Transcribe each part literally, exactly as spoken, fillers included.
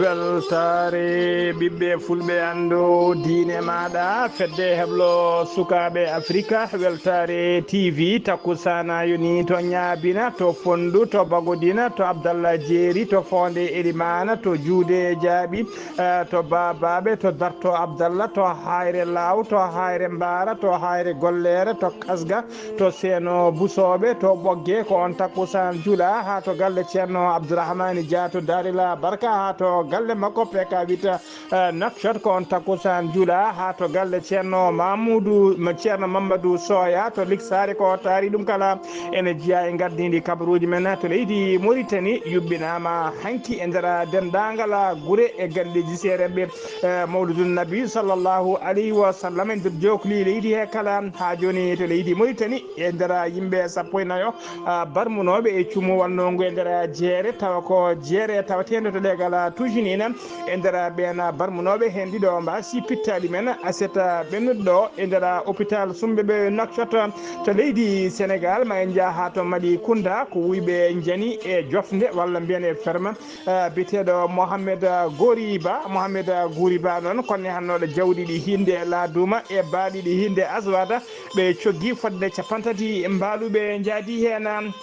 Weltaare ɓiɓɓe fulɓe, anndu diine maaɗa, fedde heblo sukaaɓe Afrika, weltaare T V, takkusaana yoni to Ñaabina, to Fonndu, to Bagodina, to Abdallah Jeeri, to Foonde Elimaana, to Juude Jaaɓi, eh, to Baabaaɓe, to Darto Abdallah, to Hayre Laaw, to Hayre Mbaara, to Hayre Golleere, to Kasga, to Seeno Busooɓe, to Ɓogge, ko on takkusaan jula, haa to galle Ceerno Abdourahmani Dia to Daarila Barka, haa to galle makko P K huit, eh, Nouakchott, ko on takkusaan jula, haa to galle Ceerno Mamoudou, Ceerno Mamadou Soya to Liksaare, ko taari ɗum kala. Ene jeyaa e ngardiindi kabaruuji men to leydi Mauritanie, yuɓɓinaama hanki e nder denndaangal gure e galleeji seerenɓe, eh, Mawludun Nabi sallallahu alayhi wa sallam, e nder jookli leydi he kala. Haa jooni to leydi Mauritanie, e nder yimɓe sappo e nayo, ah, barmunooɓe e cumu wonnoogu e nder jeere, tawa ko jeere tawateende to leegal Tujinina. E nder ɓeen barmunooɓe, heen ɗiɗo mbaasi pittaali men, aset ɓennuɗo e nder hôpital Sumbe ɓe Nouakchott to leydi Sénégal. Ma en njah haa to Mali Kunda, ko wuyɓe njani e jofnde walla mbiyen e ferme, eh, biyeteeɗo Mohamed Goriba. Mohamed Goriba noon, ko nehannooɗo jawɗi ɗi hinde laaduma e baaɗi ɗi hinde aswada. Ɓe coggi fodde cappanɗe tati mbaaluɓe njaadi heen.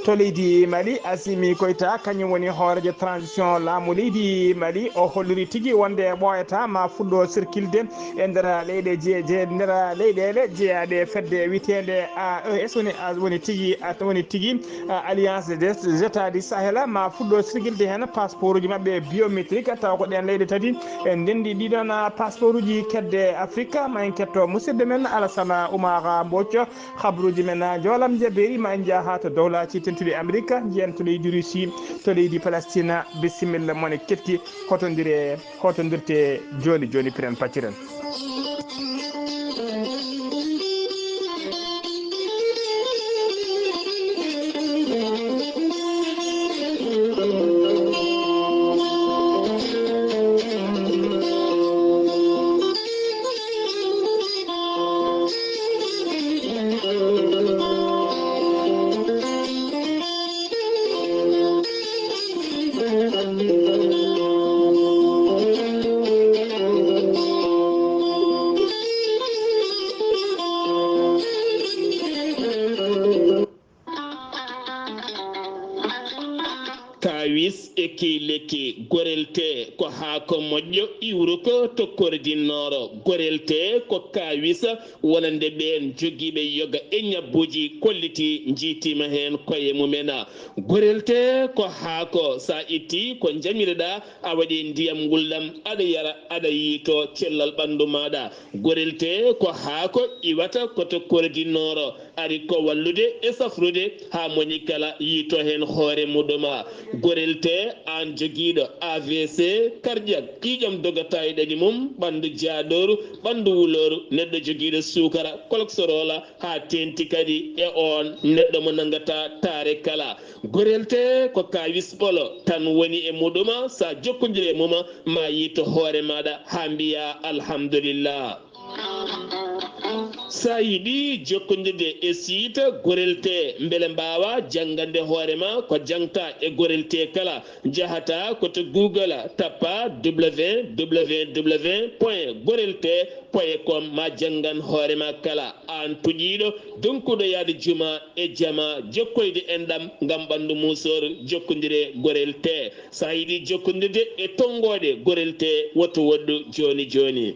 To leydi Mali, Assimi Goïta, kañum woni hooreejo transition laamu leydi Mali. O holliri tigi wonde ɓooyata ma fuɗɗo sirkilde e nder leyɗe je-, je-, nder leyɗeele jeyaaɗe fedde wiyeteende A E S woni, a-, woni tigi, a-, woni tigi, a, Alliance des États du Sahel ma fuɗɗo sirkilde heen passeportuji maɓɓe biométrique, tawa ko ɗeen leyɗe tati e ndenndi ɗiɗon, a, passeportuji kedde Afrique. Ma en ketto musidɗo men Alassane Oumar Mbodj. Habruuji men, a, njoolam jabeeri, ma en njah haa to Dowlaaji Dentuɗi Amerik, njiyen to leydi Russie, to leydi Palestine. Bisimilla, mone ketti, hotondire, hotondirte jooni jooni, piren pacciren. Kaawis e key lekki. Gorelte ko haako moƴƴo iwruko to Kore du Nord. Gorelte ko kaawis wonande ɓeen jogiiɓe yoga e ñabbuuji kolliti, njiitiima heen koye mumen. Gorelte ko haako, so a itti ko njamiroɗaa, a waɗi ndiyam ngulɗam, aɗa yara, aɗa yiito cellal ɓanndu maaɗa. Gorelte ko haako iwata ko to Kore du Nord, ari ko wallude e safrude haa moni kala yiito heen hoore muɗum. Gorelte, aan jogiiɗo A V C cardiaque, ƴiiƴam dogata e ɗaɗi mum, ɓanndu jaadooru, ɓanndu wulooru, neɗɗo jogiiɗo suukara, cholestérol, haa teenti kadi e oon neɗɗo mo nanngata taare kala. Gorelte ko kaawis ɓolo tan woni e muɗum, so a jokkondiri e mum, ma yiito hoore maaɗa haa mbiya alhamdulillah. So a yiɗi jokkondirde e site Gorelte, mbele mbaawa janngande hoore ma ko jangta e Gorelte kala, njahata ko to Google, tappa W W W point gorelte point com, ma janngan hoore ma kala. Aan puƴiiɗo, donkuɗo yaade juma e jama, jokkoyde enɗam ngam ɓanndu muusor, jokkondire Gorelte. So a yiɗi jokkondirde e tonngooɗe Gorelte, woto woɗɗu jooni jooni.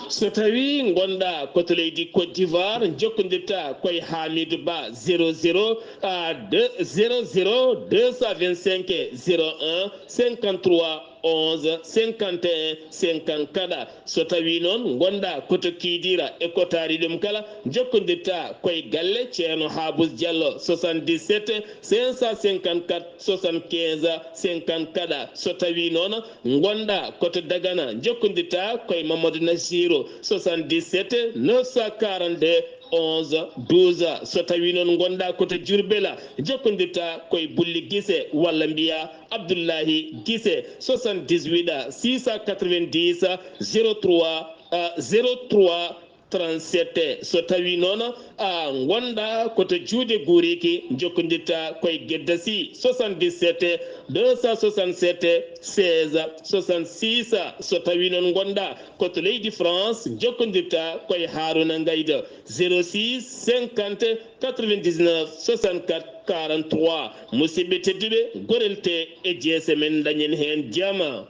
So tawi ngonɗa ko to leydi Côte d'Ivoire, jokkondirta koye Hamidou Ba, zéro zéro, ah, deux, zéro zéro deux cent vingt-cinq zéro un cinquante-trois onze cinquante et un cinquante-quatre. So tawi noon ngonɗa ko to Kidira e ko taari ɗum kala, jokkondirta koye galle Ceerno Habous Diallo, soixante-dix-sept cinq cent cinquante-quatre soixante-quinze cinquante-quatre. So tawi noon ngonɗa ko to Dagana, jokkondirta koye Mamadou Nassirou, soixante-dix-sept neuf cent quarante-deux onze douze. So tawi noon ngonɗa ko to Diourbel, jokkondirta koye Bulli Guissé walla mbiya Abdoulahi Guissé, soixante-dix-huit six cent quatre-vingt-dix zéro trois, euh, zéro trois Trente-sept. So tawi noon a ngonɗa ko to juuɗe guuriki, jokkondirta koye Geddasi, soixante-dix-sept deux cent soixante-sept seize soixante-six. So tawi noon ngonɗa ko to leydi France, jokkondirta koye Haruna Ngayda, zéro six cinquante quatre-vingt-dix-neuf soixante-quatre quarante-trois. Musidɓe tedduɓe, gorel te e jeese men, dañen heen jama.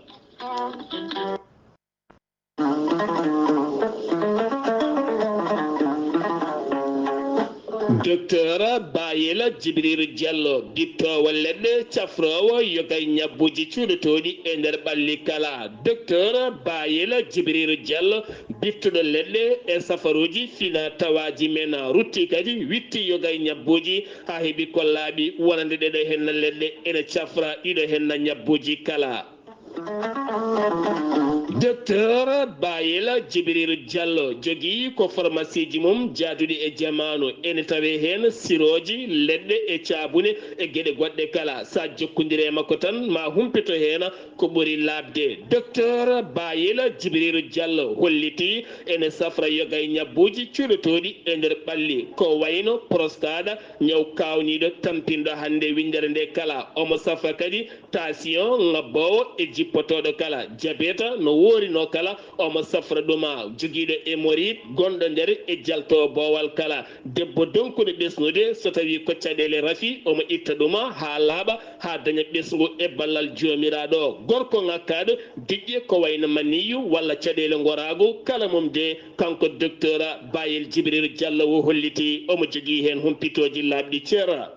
Docteur Bayela Jibril Diallo, bittoowo leɗɗe, cafroowo yoga e ñabbuuji cuuɗotooɗi e nder ɓalli kala. Docteur Bayela Jibril Diallo, bittuɗo leɗɗe e safaruuji fina tawaaji men, rutti kadi witti yoga e ñabbuuji haa heɓi ko laaɓi wonande ɗeɗo henna leɗɗe ene cafra ɗiɗo henna ñabbuuji kala. Docteur Bayela Jibril Diallo jogii ko pharmacie ji mum jaaduɗi e jamaanu, ene tawee heen sirooji, leɗɗe e caabune e geɗe goɗɗe kala. Sa jokkondire e makko tan, ma humpito heen ko ɓuri laaɓde. Docteur Bayela Jibril Diallo hollitii ene safra yoga e ñabbuuji cuuɗotooɗi e nder ɓalli, ko wayno prostate, ñaw kaawniiɗo tampinɗo hannde winndere nde kala. Omo safra kadi tension ŋabboowo e jippotooɗo kala, jabeta no woorinoo kala, omo safra ɗuma. Jogiiɗo hémorroïde gonɗo nder e jaltoowo boowal kala, debbo donkuɗo ɓesnude, so tawii ko caɗeele rafi, omo itta ɗuma haa laaɓa, haa daña ɓesngu e ballal Joomiraaɗo. Gorko ŋakkaaɗo diƴƴe ko wayno maniyu walla caɗeele ngoraagu, kala mum de, kanko Docteur Bayel Jibril Diallo o hollitii omo jogii heen humpitooji laaɓɗi cer.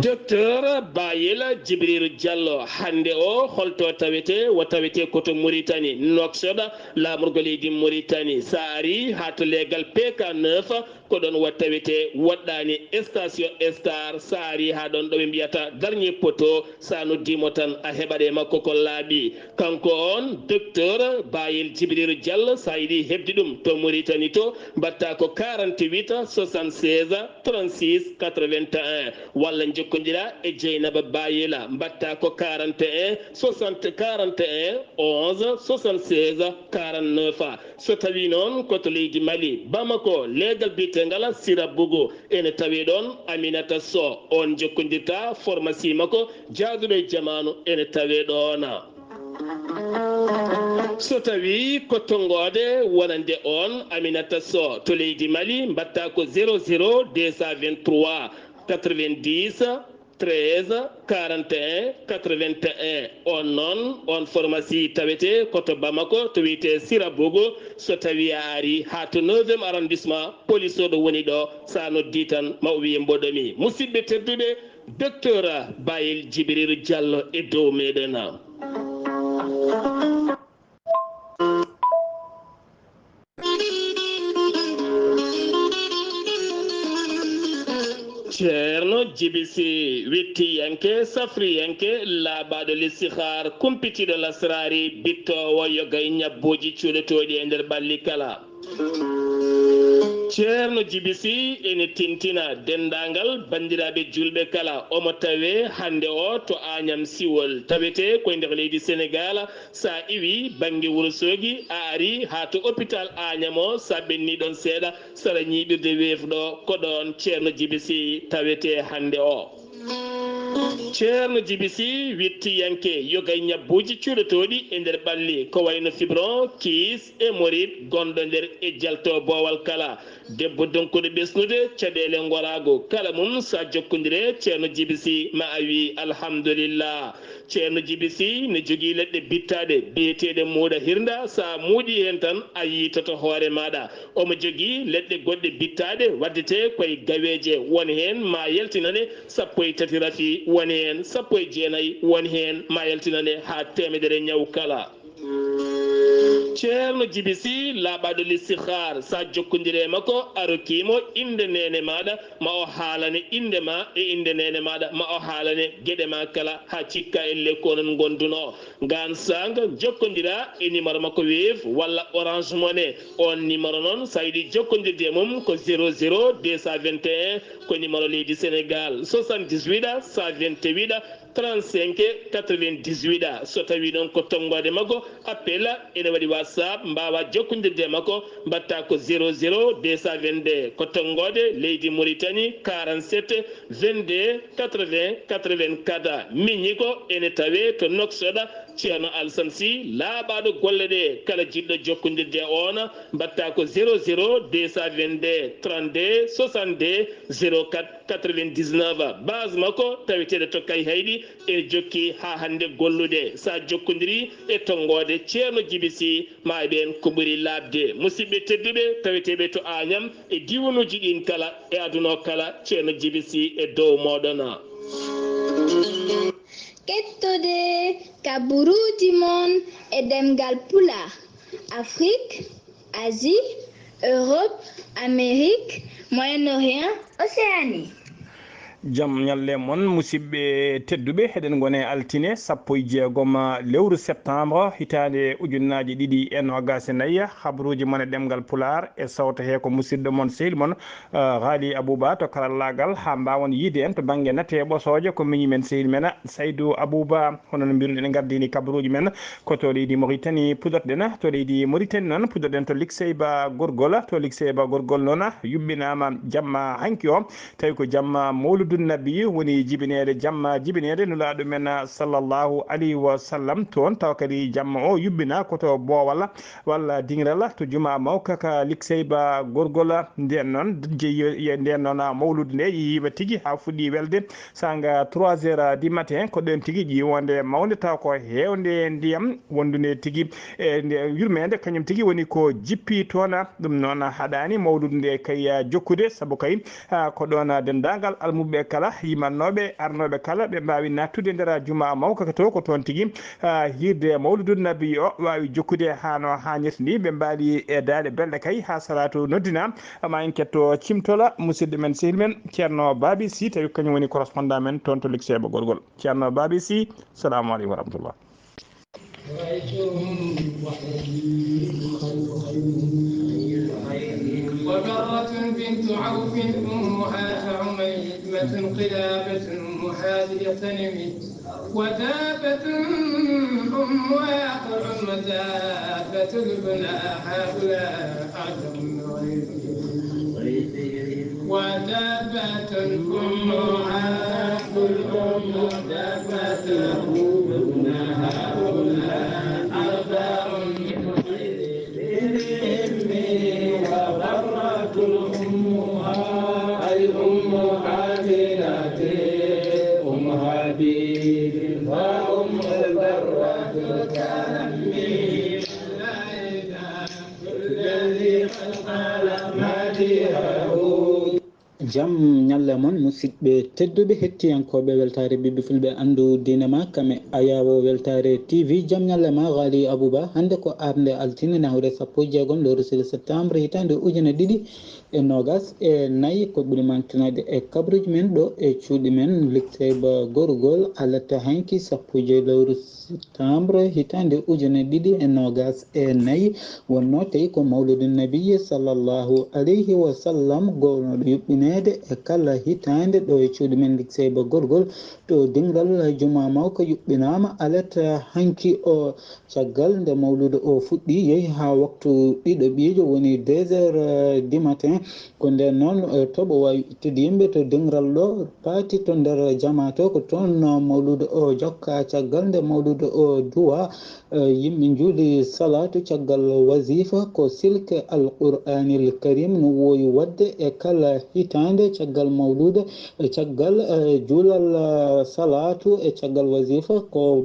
Docteur Bayel Jibril Diallo, hannde o holto tawete? O tawete ko to Mauritanie, Nouakchott, laamorgo leydi Mauritanie. Sa ari haa to leegal P K neuf, ko ɗon o tawete, woɗɗaani station Star. Sa ari haa ɗon ɗo ɓe mbiyata Dernier Poteau, sa noddiimo tan a heɓat e makko ko laaɓi. Kanko on, Docteur Bayel Jibril Diallo, sa yiɗi heɓde ɗum to Mauritanie to, mbaɗta ko quarante-huit soixante-seize trente-six quatre-vingt-un, walla njokkondira e Dieynaba Bayela, mbaɗta ko quarante et un soixante, quarante et un onze soixante-seize quarante-neuf. So tawi noon ko to leydi Mali, Bamako, leegal biyetengal Sira Bougou, ene tawe ɗon Aminata Sow, on jokkondirta pharmacie makko jaaduɗo e jamaanu, ene tawe ɗon. So tawi ko tonngode wonande on Aminata Sow to leydi Mali, mbatta ko zéro zéro deux cent vingt-trois quatre-vingt-dix treize quarante et un quatre-vingt et un. On noon, on pharmacie tawete ko to Bamako, to wiyete Sira Bougou. So tawi a ari haa to neuvième arrondissement, police o ɗo woni ɗo, sa noddi tan ma o wiye mboɗomi. Musidɓe tedduɓe, Docteur Bayel Jibril Diallo e dow meɗen. Ceerno Jibi Si, wittiyanke, safriyanke, laaɓaaɗo listihaar, kumpitiiɗo lasraari, bittoowo yoga e ñabbuuji cuuɗotooɗi e nder ɓalli kala. Ceerno Jibi Si ene tintina denndaangal banndiraaɓe juulɓe kala. Omo tawee hannde o to Aañam Siwol, tawetee ko e nder leydi Senegaal. Sa iwi bannge Wuro Soogi, a ari haa to hôpital Aañam o, sa ɓenni ɗon seeɗa, sara ñiiɓirde weefɗo, ko ɗon Ceerno Jibi Si tawetee hannde o. Ceerno Jibi Si, wittiyanke, yoga e ñabbuuji cuuɗotooɗi e nder ɓalli, ko wayno fibron, kiis, hémorroïde, gonɗo nder e jalto boowal kala. Debbo donkuɗo ɓesnude, caɗeele ngoraago, kala mum sa jokkondire Ceerno Jibi Si, ma a wi alhamdulillah. Ceerno Jibi Si ne jogii leɗɗe bittaaɗe biyeteeɗe muuɗa hirnda, sa muuɗi heen tan a yiitoto hoore maaɗa. Omo jogii leɗɗe goɗɗe bittaaɗe, waddetee koye gaweeje, won heen ma yaltinane sappo e tati rafi, won heen sappo e jeenayi, won heen ma yaltinane haa teemedere ñaw kala. Ceerno Jibi Si, laaɓaaɗo listihaar, sa jokkondire e makko, a rokkii mo innde neene maaɗa, ma o haalane innde ma e innde neene maaɗa, ma o haalane geɗe ma kala, haa cikka elle ko onon ngondunoo. Ngaan saanga jokkondira e numéro makko Wave walla Orange Money. On numéro noon, sa yiɗi jokkondirde e mum, ko zéro zéro deux cent vingt et un Ko numéro leydi Sénégal, soixante-dix-huit, cent vingt-huit, trente-cinq, quatre-vingt-dix-huit. So tawi noon ko tonngoode makko, appel, ene waɗi WhatsApp, mbaawa jokkondirde e makko, mbaɗta ko zéro zéro deux cent vingt-deux. Ko tonngoode leydi Mauritanie, quarante-sept, vingt-deux, quatre-vingts, quatre-vingt-quatre. Miñi ko ene tawee to Nouakchott, Ceerno Alassane Sy, laaɓaaɗo golle ɗe. Kala jiɗɗo jokkondirde e oon, mbaɗta ko zéro zéro deux cent vingt-deux trente-deux soixante-deux zéro quatre quatre-vingt-dix-neuf. Base makko taweteeɗo to Kayhayɗi, ene jokki haa hannde gollude. Sa jokkondiri e tonngoode Ceerno Jibi Sy, ma eɓen ko ɓuri laaɓde. Musidɓe tedduɓe, taweteeɓe to Añam e diiwanuuji ɗin kala e aduna o kala, Ceerno Jibi Sy e dow mooɗon. Kettode kaburuuji mon e ɗemngal Pulaar, Afrik, Asie, Europe, Amérique, Moyen-Orient, Océanie. Jam ñalle mon, musidɓe tedduɓe, eɗen ngone altine sappo e jeegom lewru septembre, hitaande ujunnaaji ɗiɗi e noogaas e nayi. Habruuji mon e ɗemngal Pulaar e sawto he ko musidɗo mon, sehil mon, eh, Ghali Abouba to karallaagal, haa mbaawon yiide en to bannge nate ɓosooje, ko miñi men, sehil men Saydou Abouba. Hono no mbiruɗen, en ngardini kabaruuji men ko to leydi Mauritanie puɗɗoɗen. To leydi Mauritanie noon puɗɗoɗen to Likseyba Gorgol. To Likseyba Gorgol noon yuɓɓinaama jamma hanki o. Tawi ko jamma Mawludun Nabi woni jibineede, jamma jibineede Nulaaɗo men sallallahu alayhi wa sallam. Toon tawa kadi jamma o yuɓɓina ko to Boowal walla Diŋral to Jumaa Mawka ka Likseyba Gorgol. Nden noon jeyi, nden noon mawludu nde yehiima tigi haa fuɗɗi welde. Sanga trois heures du matin, ko ɗon tigi ƴiwonde mawnde, taw ko heewnde ndiyam wondunde tigi e nde yurmeende, kañum tigi woni ko jippi toon. Ɗum noon haɗaani mawludu nde kay jokkude, sabu kay, ah, ko ɗoon denndaangal almuɓɓe kala, yimannooɓe, arnooɓe kala, ɓe mbaawi nattude nder jumaa mawka ka to, ko toon tigi, ah, hiirde mawludu nabi o waawi jokkude haa no haanirta ni. Ɓe mbaali e daaɗe belɗe kay haa salaatu noddina. Amma en ketto cimtola musidɗo men, sehil men, Ceerno Baabi Sy, tawi kañum woni correspondant men toon to Likseyba Gorgol. Ceerno Baabi Sy, salamu aleykum wa rahmatullah. رأيتهم وحدي خير خير. وبرة بنت عوف أمها عميمة قلابة أمها ذي غنم. ودابة أمها قرع ودابة ابنها هؤلاء أعظم من غيرهم. ودابة أمها قرع ودابة أبوها هؤلاء أربع من غيرهم. وبرة أمها أي أم حاملة أم حبيب فأم البرة كانت من الذي قد قال مديحه. Jam ñalle mon, musidɓe tedduɓe, hettiyankooɓe Weltaare Ɓiɓɓe Fulɓe Anndu Diine Ma, kame ayaawo Weltaare T V. Jam ñalle ma, Ghali Abouba. Hannde ko arnde altine, nahre sappo e jeegom lewru septembre, hitaande ujune ɗiɗi e noogas e nayi. Ko ɓuri mantinaade e kabaruuji men ɗo e cuuɗi men, Likseyba Gorgol, alata hanki sappo e joy lewru septembre, hitaande ujune ɗiɗi e noogas e nayi. Wonnoo tawi ko Mawludu Nabi sallallahu alayhi wa sallam gownooɗo yuɓɓineede e kala hitaande ɗo e cuuɗi men Likseyba Gorgol to Diŋral Jumaa Mawka yuɓɓinaama alata hanki o. Caggal nde mawluudu o fuɗɗi, yehi haa waktu ɗiɗo ɓiijo, woni deux heures, euh, du matin. Ko ndeen noon, euh, toɓo waawi ittude yimɓe to Diŋral ɗo, paati to nder jamaa to, ko toon, euh, mawluudu o jokka. Caggal nde mawluudu o duwa, euh, yimɓe njuuli salaatu caggal wazifa, ko silke Alqur'aanil Karim no woowi waɗde e kala hitaande caggal mawluudu, e caggal, eh, juulal, eh, salaatu e caggal wazifa, ko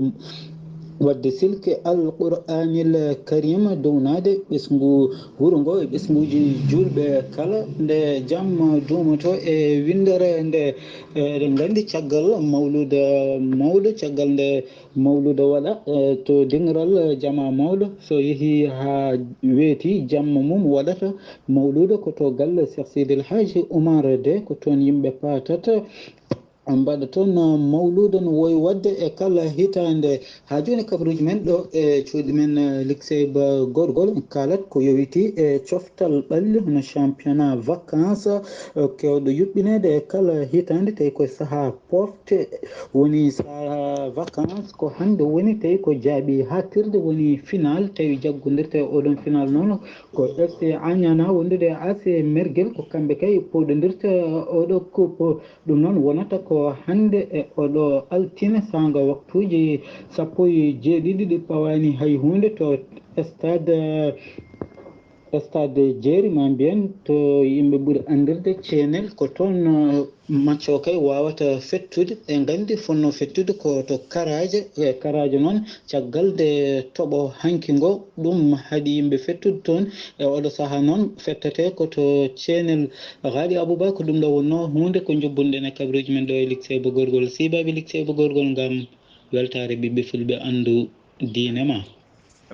waɗde silke Alqur'aanil Karim, downaade ɓesngu wuro ngo e ɓesnguuji juulɓe kala. Nde jam duumoto e winndere nde, eh, eɗen nganndi caggal mawluuda mawɗo, caggal nde mawluuda waɗa, eh, to Diŋral, eh, jamaa mawɗo, so yehii haa weeti jamma mum waɗata mawluuda ko to galle Cheikh Sidil Hadji Oumar Dé, ko toon yimɓe paatata. mbaɗa toon mawluudo no wowi waɗde e kala hitaande. Haa jooni kabaruuji men ɗo e cuuɗi men, eh, Likseyba Gorgol, kaalat ko yowiti e coftal ɓalli hono championnat vacances, eh, keewɗo yuɓɓineede e kala hitaande, tawi koye sahaa pofte woni sahaa vacances. Ko hannde woni, tawi ko jaaɓi haaɗtirde woni final, tawi jaggondirta e oɗon final noon ko F C Agnana wondude e A C Merguel, ko kamɓe kay pooɗondirta oɗo coupe. Ɗum noon wonata ko hannde e oɗo altine, saanga waktuuji sappo e jeeɗiɗi ɗi pawaani hay huunde, to stade, stade Jeeri, ma mbiyen to yimɓe ɓuri anndirde Ceenel. Ko toon, eh, match o kay waawata fettude. En nganndi fotnoo fettude ko to Karaaje. E Karaaje noon, caggal nde toɓo hanki ngo, ɗum haɗi yimɓe fettude toon. E oɗo sahaa noon, fettete ko to Ceenel. Haali Abouba, ko ɗum ɗo wonnoo huunde ko njoɓɓunoɗen e kabaruuji men ɗo e Likseyba Gorgol. Sibaaɓe Likseyba Gorgol, ngam weltaare ɓiɓɓe fulɓe, anndu diine ma.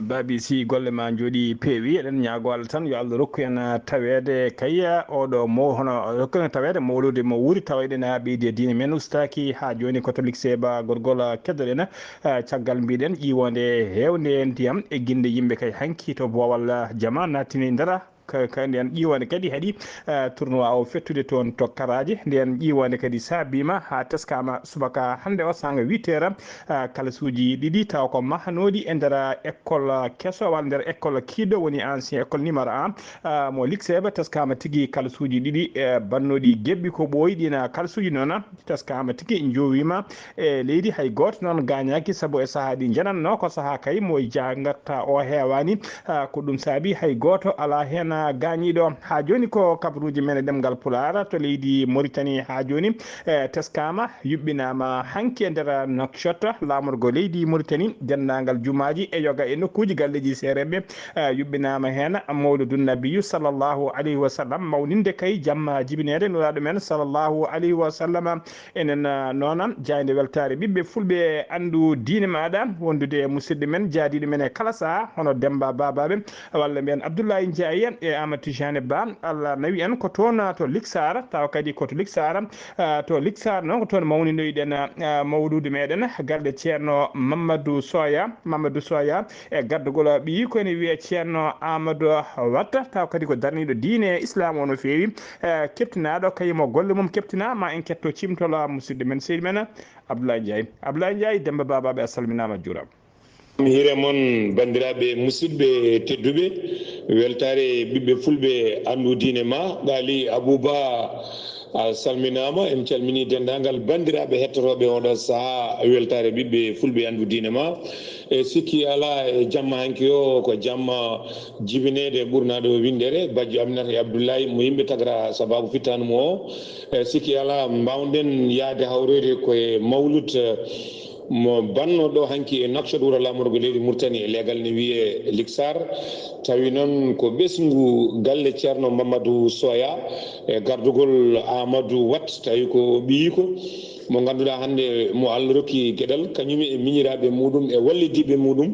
Baabi, si golle ma njooɗi peewi, eɗen ñaago Allah tan yo Allah rokku en, ah, taweede kay, ah, oɗo mo-, hono rokku en taweede mawluude mo wuuri, tawa eɗen, ah, ɓeydi e diine men ustaaki haa jooni. Ko to Likseyba Gorgol, ah, keddoɗen, ah, caggal mbiɗen ƴiiwoonde heewnde ndiyam e ginde yimɓe kay hanki to boowal, ah, jama nattini ndara. Ka, ka nden ƴiiwoonde kadi haɗi, eh, tournoi o fettude toon to Karaaje. Nden ƴiiwoonde kadi saabiima haa teskaama subaka hannde o saanga huit heures, eh, kalasuuji ɗiɗi tawa ko mahanooɗi e nder école keso walla nder école kiiɗɗo woni ancien école numéro un, eh, mo Likseyba teskaama tigi kalasuuji ɗiɗi, eh, bannooɗi geɓɓi ko ɓooyi ɗiin kalasuuji noon. Teskaama tigi njowiima e leydi, hay gooto noon gaañaaki, sabu e sahaa ɗi njanatnoo ko sahaa kay mo janngatta o heewaani. Ah, ko ɗum saabi hay gooto alaa heen, ah, gaañiiɗo. Haa jooni ko kabaruuji men e ɗemngal Pulaar to leydi Moritani. Haa jooni, eh, teskaama, yuɓɓinaama hanki e nder Nouakchott, laamorgo leydi Moritani, denndaangal jumaaji e yoga e nokkuuji galleeji seereeɓe, eh, yuɓɓinaama heen Mawludun Nabiyyu sallallahu alayhi wa sallam, mawninde kay jamma jibineede Nulaaɗo men sallallahu alayhi wa sallam. Enen, ah, noon, jaaynde weltaare ɓiɓɓe fulɓe, anndu diine maaɗa, wondude e musidɗo men, jaadiiɗo men e kala sahaa, hono Demmba Baabaaɓe, walla mbiyen Abdoulaye Ndiaye e Amadou Tijane Ba. Allah nawi en ko toon, ah, to Liksar, tawa kadi ko to Liksar, ah, to Liksar noon ko toon mawninoyɗen, ah, mawluudu meɗen, galle Ceerno Mamadou Soya, Mamadou Soya, e gardagol ɓiyi ko ene wiyee Ceerno Amadou Watta, taw kadi ko darniiɗo diine Islam o no feewi, eh, keptinaaɗo, kaymo golle mum keptinaa. Ma en ketto cimtol musidɗo men, seydi men Abdoulaye Ndiaye. Abdoulaye Ndiaye, Demmba Baabaaɓe, a salminaama, a juuraama. Hire mon, banndiraaɓe musidɓe tedduɓe, weltaare ɓiɓɓe fulɓe, anndu diine ma, Ɓaali Abouba, a salminaama. En calminii denndaangal banndiraaɓe hettotooɓe oɗo sahaa weltaare ɓiɓɓe fulɓe, anndu diine ma. E sikki alaa, e jamma hanki o ko jamma jibineede ɓurnaaɗo winndere, bajjo Aminata e Abdoulaye mo yimɓe tagra sabaabu fittaandu mo o. E sikki alaa, mbaawɗen yahde hawroyde ko e mawlud, eh, mo banno ɗo hanki e Nouakchott, wuro laamorgo leydi Mauritanie, e leegal ne wiyee Liksar. Tawi noon ko ɓesngu galle Ceerno Mamadou Soya e gardugol Amadou Wat, tawi ko ɓiyiiko mo ngannduɗaa hannde mo Allah rokki geɗal, kañum e miñiraaɓe muɗum e wallidiiɓe muɗum.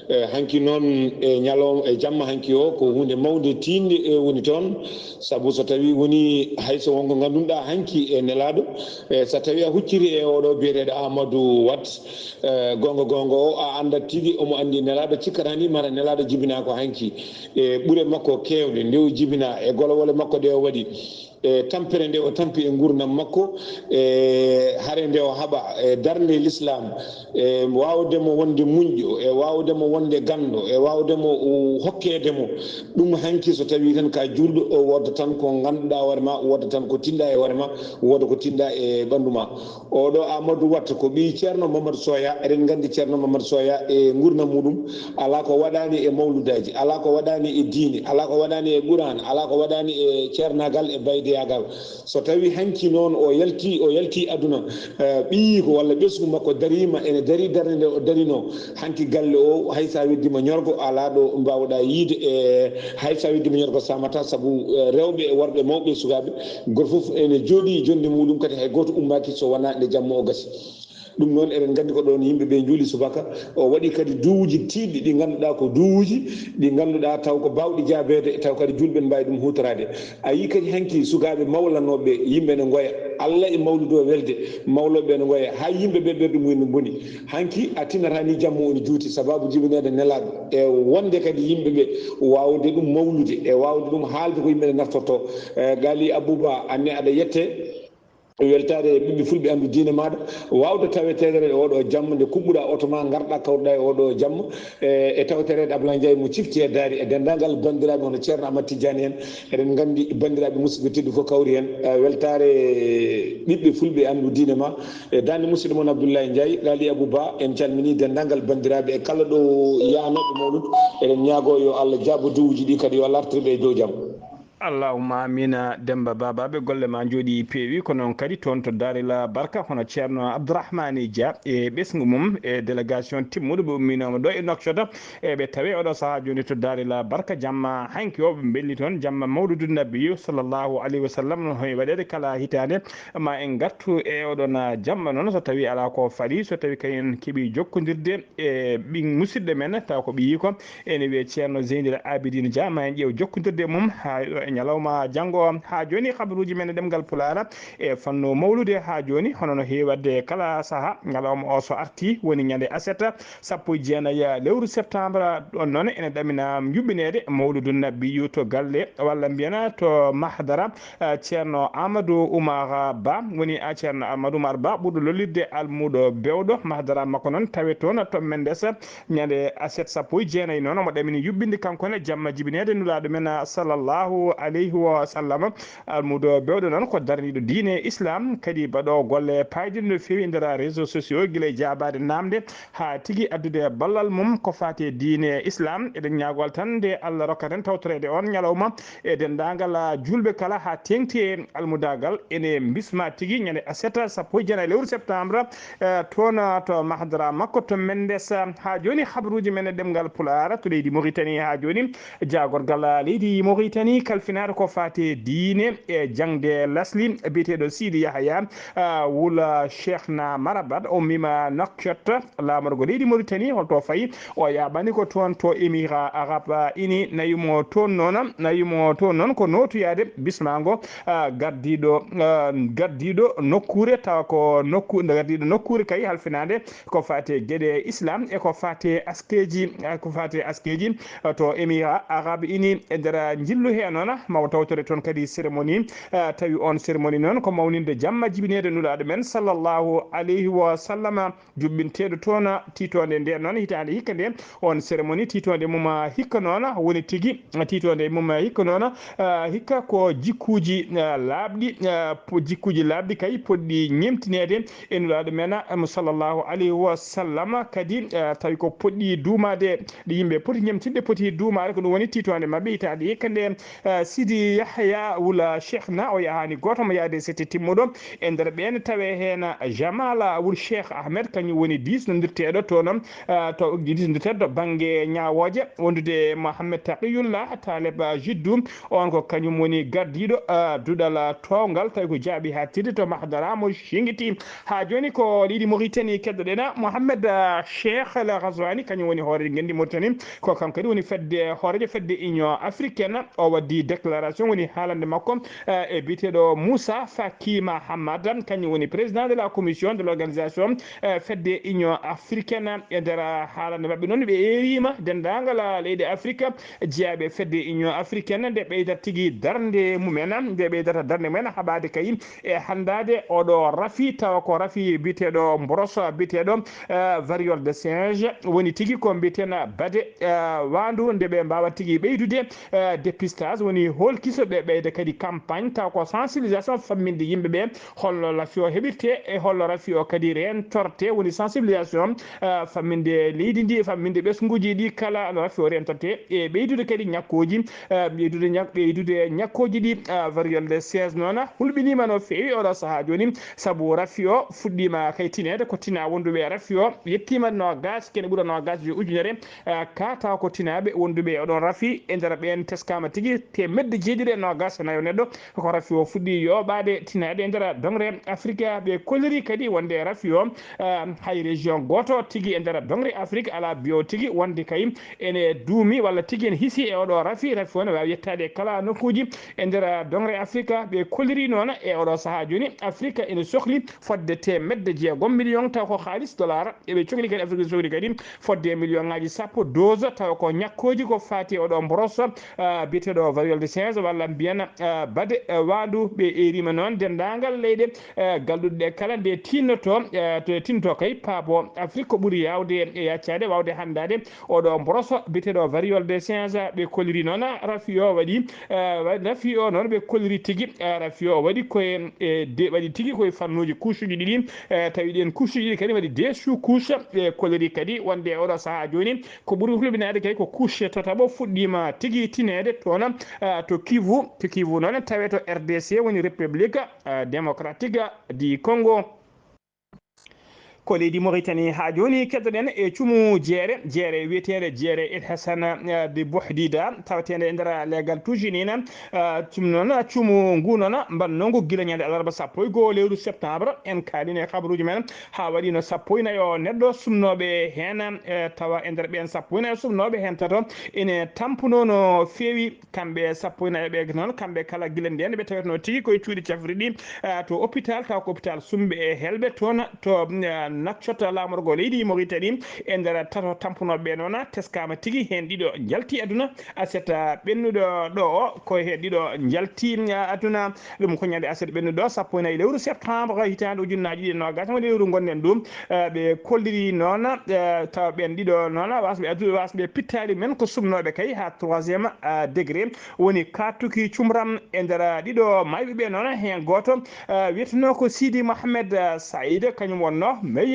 E hanki noon e ñalawma, e jamma hanki o, ko huunde mawnde tiiɗnde, e woni toon, sabu so tawi woni hay so wonko ngannduɗaa hanki e nelaaɗo, e so tawi a hucciri e oɗo biyeteeɗo Amadou Wat, e goonga goonga o, a anndat tigi omo anndi nelaaɗo, cikkata ni mara nelaaɗo jibinaa ko hanki. E ɓure makko keewɗe nde o jibinaa e golowole makko ɗe o waɗi, e tampere nde o tampi e nguurndam makko, e hare nde o haɓa, e darnde Lislaam, e waawde mo wonde muñƴo, e waawde mo wonde ganndo, e waawde mo hokkeede mo. Ɗum hanki so tawii tan ka juulɗo, o wooda tan ko ngannduɗaa hoore ma, wooda tan ko tinɗaa e hoore ma, wooda ko tinɗaa e ɓanndu ma. Oɗo Amadou Wat ko ɓii Ceerno Mamadou Soya. Eɗen nganndi Ceerno Mamadou Soya e nguurndam muɗum, alaa ko waɗaani e mawludaaji, alaa ko waɗaani e diine, alaa ko waɗaani e Quraan, alaa ko waɗaani e ceernaagal e baydeyaagal. So tawi hanki noon o yalti, o yalti aduna, eh, ɓiyiiko walla ɓesngu makko dariima, ene darii darnde nde o darinoo, hanki galle o, hay so a weddiima ñorgo, alaa ɗo mbaawɗaa yiyde, e hay so a weddiima ñorgo saamata, sabu, eh, rewɓe e worɓe, mawɓe e sukaaɓe, gooto fof ene jooɗii jonnde muɗum, kadi hay gooto ummaaki so wonaa nde jamma o gasi. Ɗum noon, eɗen nganndi ko ɗoon yimɓe ɓe njuuli subaka. O waɗi kadi duuji tiiɗɗi ɗi ngannduɗaa ko duuji ɗi ngannduɗaa taw ko baawɗi jaabeede, taw kadi juulɓe ne mbaawi ɗum huutoraade. A yii kadi hanki sukaaɓe mawlanooɓe, yimɓe ne ngoya. Allah e mawludu o welde, mawlooɓe ne ngoya. Haa yimɓe ɓe ɓerɗe mumen ne mboni. Hanki a tinata ni jamma woni juuti sababu jibineede nelaaɗo. E wonde kadi yimɓe ɓe waawde ɗum mawlude, e waawde ɗum haalde ko yimɓe ne naftortoo. E Gaali Abuba, anne aɗa yette. Weltaare e ɓiɓɓe fulɓe anndu diine maaɗa, waawde taweteeɗere e oɗo jamma nde kuɓɓuɗaa oto ma, ngarɗaa kawruɗaa e oɗo jamma, e, e tawetereede Ablaye Ndiaye mo cifti e daari e denndaangal banndiraaɓe hono Ceerno Amadou Tidiane en. Eɗen nganndi banndiraaɓe musidɓe teddu fof kawri heen. E, weltaare ɓiɓɓe fulɓe anndu diine ma, e daande musidɗo mon Abdoulaye Ndiaye, Gaali Abou Ba, en calminii denndaangal banndiraaɓe e kala ɗo yahanooɓe mawlud. Eɗen ñaagoo yo Allah jaabo duwuuji ɗi kadi yo lartir ɓe e dow jam. Allahumma amina. Demba Babaɓe, golle ma njooɗi peewi. Ko noon kadi toon to Darila Barka, hono Ceerno Abdourahmani Dia e ɓesngu mum e délégation timmuɗo ɓe umminooma ɗo e Nouakchott. E ɓe tawi oɗo sahaa jooni to Darila Barka, jamma hanki o ɓe mbelli toon, jamma mawludu nabiyu sallallahu alayhi wa sallam, no hoy waɗeede kala hitaande. Ma en ngartu e oɗon jamma noon, so tawi alaa ko faɗi, so tawi kayen keɓi jokkondirde e ɓin musidɗo men, taw ko ɓiyi ko ene wiyee Ceerno Zeynel Abidin Dia, ma en ƴeew jokkondirde mum haa ɗo e ñalawma janngo o. Haa jooni, habaruuji men e ɗemngal Pulaar e fannu mawlude haa jooni, hono no heewi waɗde kala sahaa, ñalawma o so artii, woni ñande aset, sappo e jeenayi lewru septembre, ɗon noon ene ɗamina yuɓɓineede mawludu nabiyu to galle, walla mbiyen to mahdara, eh, Ceerno Amadou Oumar Ba, woni, eh, Ceerno Amadou Oumar Ba, ɓurɗo lollirde Almuuɗo Bewɗo. Mahdara makko noon tawe toon to Mendes, ñande aset sappo e jeenayi noon, omo ɗamini yuɓɓinde kanko ne jamma jibineede Nulaaɗo men, sallallahu alayhi wa sallam. Almuudo bewɗo noon ko daraniiɗo diine Islam, kadi baɗoowo golle paayɗe no feewi e nder réseaux sociaux, gila e jaabaade naamnde haa tigi addude ballal mum ko faati e diine Islam. Eɗen ñaagoo tan nde Allah rokkaten tawtoreede on ñalawma e denndaangal juulɓe kala haa teeŋti e almudaagal. Ene mbismaa tigi ñande aset sappo e jeenayi lewru septembre, eh, toon to mahdara makko to Mendes. Haa jooni, habaruuji men e ɗemngal Pulaar to leydi Mauritanie. Haa jooni, jaagorgal leydi Mauritanie kalfinaade ko faati e diine e jaŋde lasli, biyeteeɗo Sidi Yahya, ah, wul Cheikhna Marabat, o ummiima Nouakchott, laamorgo leydi Mauritanie, holto fayi? O yaaɓani ko toon to Émirats Arabes Unis. Nawi mo toon noon, nawi mo toon noon ko nootoyaade bismaango, ah, gardiiɗo, ah, gardiiɗo nokkuure, tawa ko nokku-, gardiiɗo nokkuure kay halfinaande ko faati e geɗe Islam e ko faati e askeeji, e ko faati e askeeji, eh, to Émirats Arabes Unis. E nder njillu hee noon, maw tawtore toon kadi cérémonie, eh, tawi on cérémonie noon ko mawninde jamma jibineede Nulaaɗo men, sallallahu alayhi wa sallam, juɓɓinteeɗo toon tiitoonde nde noon hitaande hikka nde. On cérémonie tiitoonde mum hikka noon woni tigi, tiitoonde mum hikka noon, eh, hikka ko jikkuuji, eh, laaɓɗi, eh, po-, jikkuuji laaɓɗi kay potɗi ñemtineede e Nulaaɗo men, em, sallallahu alayhi wa sallam, kadi, eh, tawi ko potɗi duumaade, ɗi yimɓe poti ñemtinde, poti duumaade, ko ɗum woni tiitoonde maɓɓe hitaande hikka nde. Eh, Sidi Yahya wul Cheikhna, o yahaani gooto, mo yaade sette timmuɗo. E nder ɓeen tawe heen Jamala wul Cheikh Ahmed, kañum woni diisnondirteeɗo toon, eh, to diisnondirteeɗo to bannge ñaawooje, wondude Mohamed Taqiyullah Taleb Jiddu, on ko kañum woni gardiiɗo, ah, duɗal toowngal, tawi ko jaaɓi haaɗtirde to mahdara mo Singiti. Haa jooni ko leydi Mauritanie keddoɗen, Mohamed, ah, Cheikh El Ghazouani, kañum woni hoore ngenndi Mauritanie. Ko kanko kadi woni fedde, hooreejo fedde Union Africaine. O waɗi déclaration, woni haalande makko, ah, e biyeteeɗo Moussa Faki Mahamat, kañum woni président de la commission de l'organisation, eh, fedde Union Africaine. E nder haalande maɓɓe noon, ɓe eeriima denndaangal leyɗe Afrique, jeyaaɓe fedde Union Africaine, nde ɓeydata tigi darnde mumen, nde ɓeydata darnde mumen haɓaade kay e hanndaade oɗo rafi, tawa ko rafi biyeteeɗo mboros, biyeteeɗo, eh, variole de singe, woni tigi ko mbiyeten bade, eh, waandu, nde ɓe mbaawa tigi ɓeydude, eh, dépistage, woni hoolkiso, ɓe ɓeyda kadi campagne, tawa ko sensibilisation, famminde yimɓe ɓe holno rafi o heɓirte e holno rafi o kadi reentorte, woni sensibilisation, eh, famminde leydi ndi, famminde ɓesnguuji ɗi kala no rafi o reentorte, e ɓeydude kadi ñakkooji, eh, ɓeydude ñak-, ɓeydude ñakkooji ɗi, eh, variole de singe noon hulɓiniima no feewi oɗo sahaa jooni, sabu rafi o fuɗɗiima kay tineede, ko tina wonduɓe e rafi o yettiima noogaas, kene ɓura noogaas e joy ujunere, eh, ka tawa ko tinaaɓe wonduɓe e oɗon rafi, e nder ɓeen teskaama tigi teemedde Medde jeeɗiɗi e noogaas e nayo neɗɗo ko rafi o fuɗɗi yooɓaade, tinaade e nder doŋre Afrika. Ɓe kolliri kadi wonde rafi o, ah, hay région gooto tigi e nder doŋre Afrika alaa biyo tigi wonde kay ene duumi walla tigi ene hisi e oɗo rafi. Rafi o ne waawi yettaade e kala nokkuuji e nder doŋre Afrika. Ɓe kolliri noon e oɗo sahaa jooni, Afrika ene sohli fodde teemedde jeegom million, taw ko haalis dollar. Eɓe cokli kadi, Afrique du Sud kadi fodde million ŋaaji sappo dose, tawa ko ñakkooji ko faati e oɗo mboros, ah, biyeteeɗo variole de singe walla mbiyen, ah, bade, ah, waandu. Ɓe eeriima noon denndaangal leyɗe, ah, galluɗe ɗe kala nde tinnoto, ah, to tinnoto kay paabo Afrique ko ɓuri yaawde e yaccaade, waawde hanndaade oɗo mboros biyeteeɗo variole de singe. Ɓe kolliri noon rafi o waɗi, ah, wa-, rafi o noon ɓe kolliri tigi, ah, rafi o waɗi koye, e de-, waɗi tigi koye fannuuji couche uji ɗiɗi, eh, tawi ɗen couche uji ɗiɗi kadi waɗi deux sous couche. Ɓe kolliri kadi wonde oɗo sahaa jooni ko ɓuri hulɓinaade kay ko couche tataɓo fuɗɗiima tigi tineede toon, ah, to Kivu. To Kivu noon tawee to R D C, woni République, ah, Démocratique du Congo. Ko leydi Mauritanie haa jooni keddoɗen e cumu jeere, jeere wiyeteende jeere El Hassan, ah, de Bouhdida, taweteende e nder leegal Tujinina. Ah, ɗum noon, cumu ngu noon, mbannoongu gila ñande alarba sappo e goo lewru septembre. En kaalino e habaruuji men haa waɗi no sappo e nayo neɗɗo sumnooɓe heen, eh, tawa e nder ɓeen sappo e nayo sumnooɓe heen tato ene tampunoo no feewi. Kamɓe sappo e nayo ɓe noon, kamɓe kala gila ndeen ɓe tawetnoo tigi koye cuuɗi cafrirɗi, eh, to hôpital, taw ko hôpital Sumbe e Helɓe toon to, eh, Nouakchott, laamorgo leydi Mauritanie. E nder tato tampunooɓe ɓe noon, teskaama tigi heen ɗiɗo njalti aduna. Aset, ah, ɓennuɗo ɗo o, ko he ɗiɗo njalti, ah, aduna. Ɗum ko ñande aset ɓennuɗo, sappo e nayi lewru septembre, hitaande ujunnaaji ɗiɗi e noogaas, woni lewru ngonɗen ɗum. Ah, ɓe kolliri noon, ah, tawa ɓeen ɗiɗo noon, wasɓe addude, wasɓe pittaali men ko sumnooɓe kay haa troisième, ah, degré, woni kaatuki cumram e nder ɗiɗo mayɓe ɓe noon. Heen gooto, ah, wiyetenoo ko Sidi Mohamed, ah, Saïd, kañum wonnoo meilleur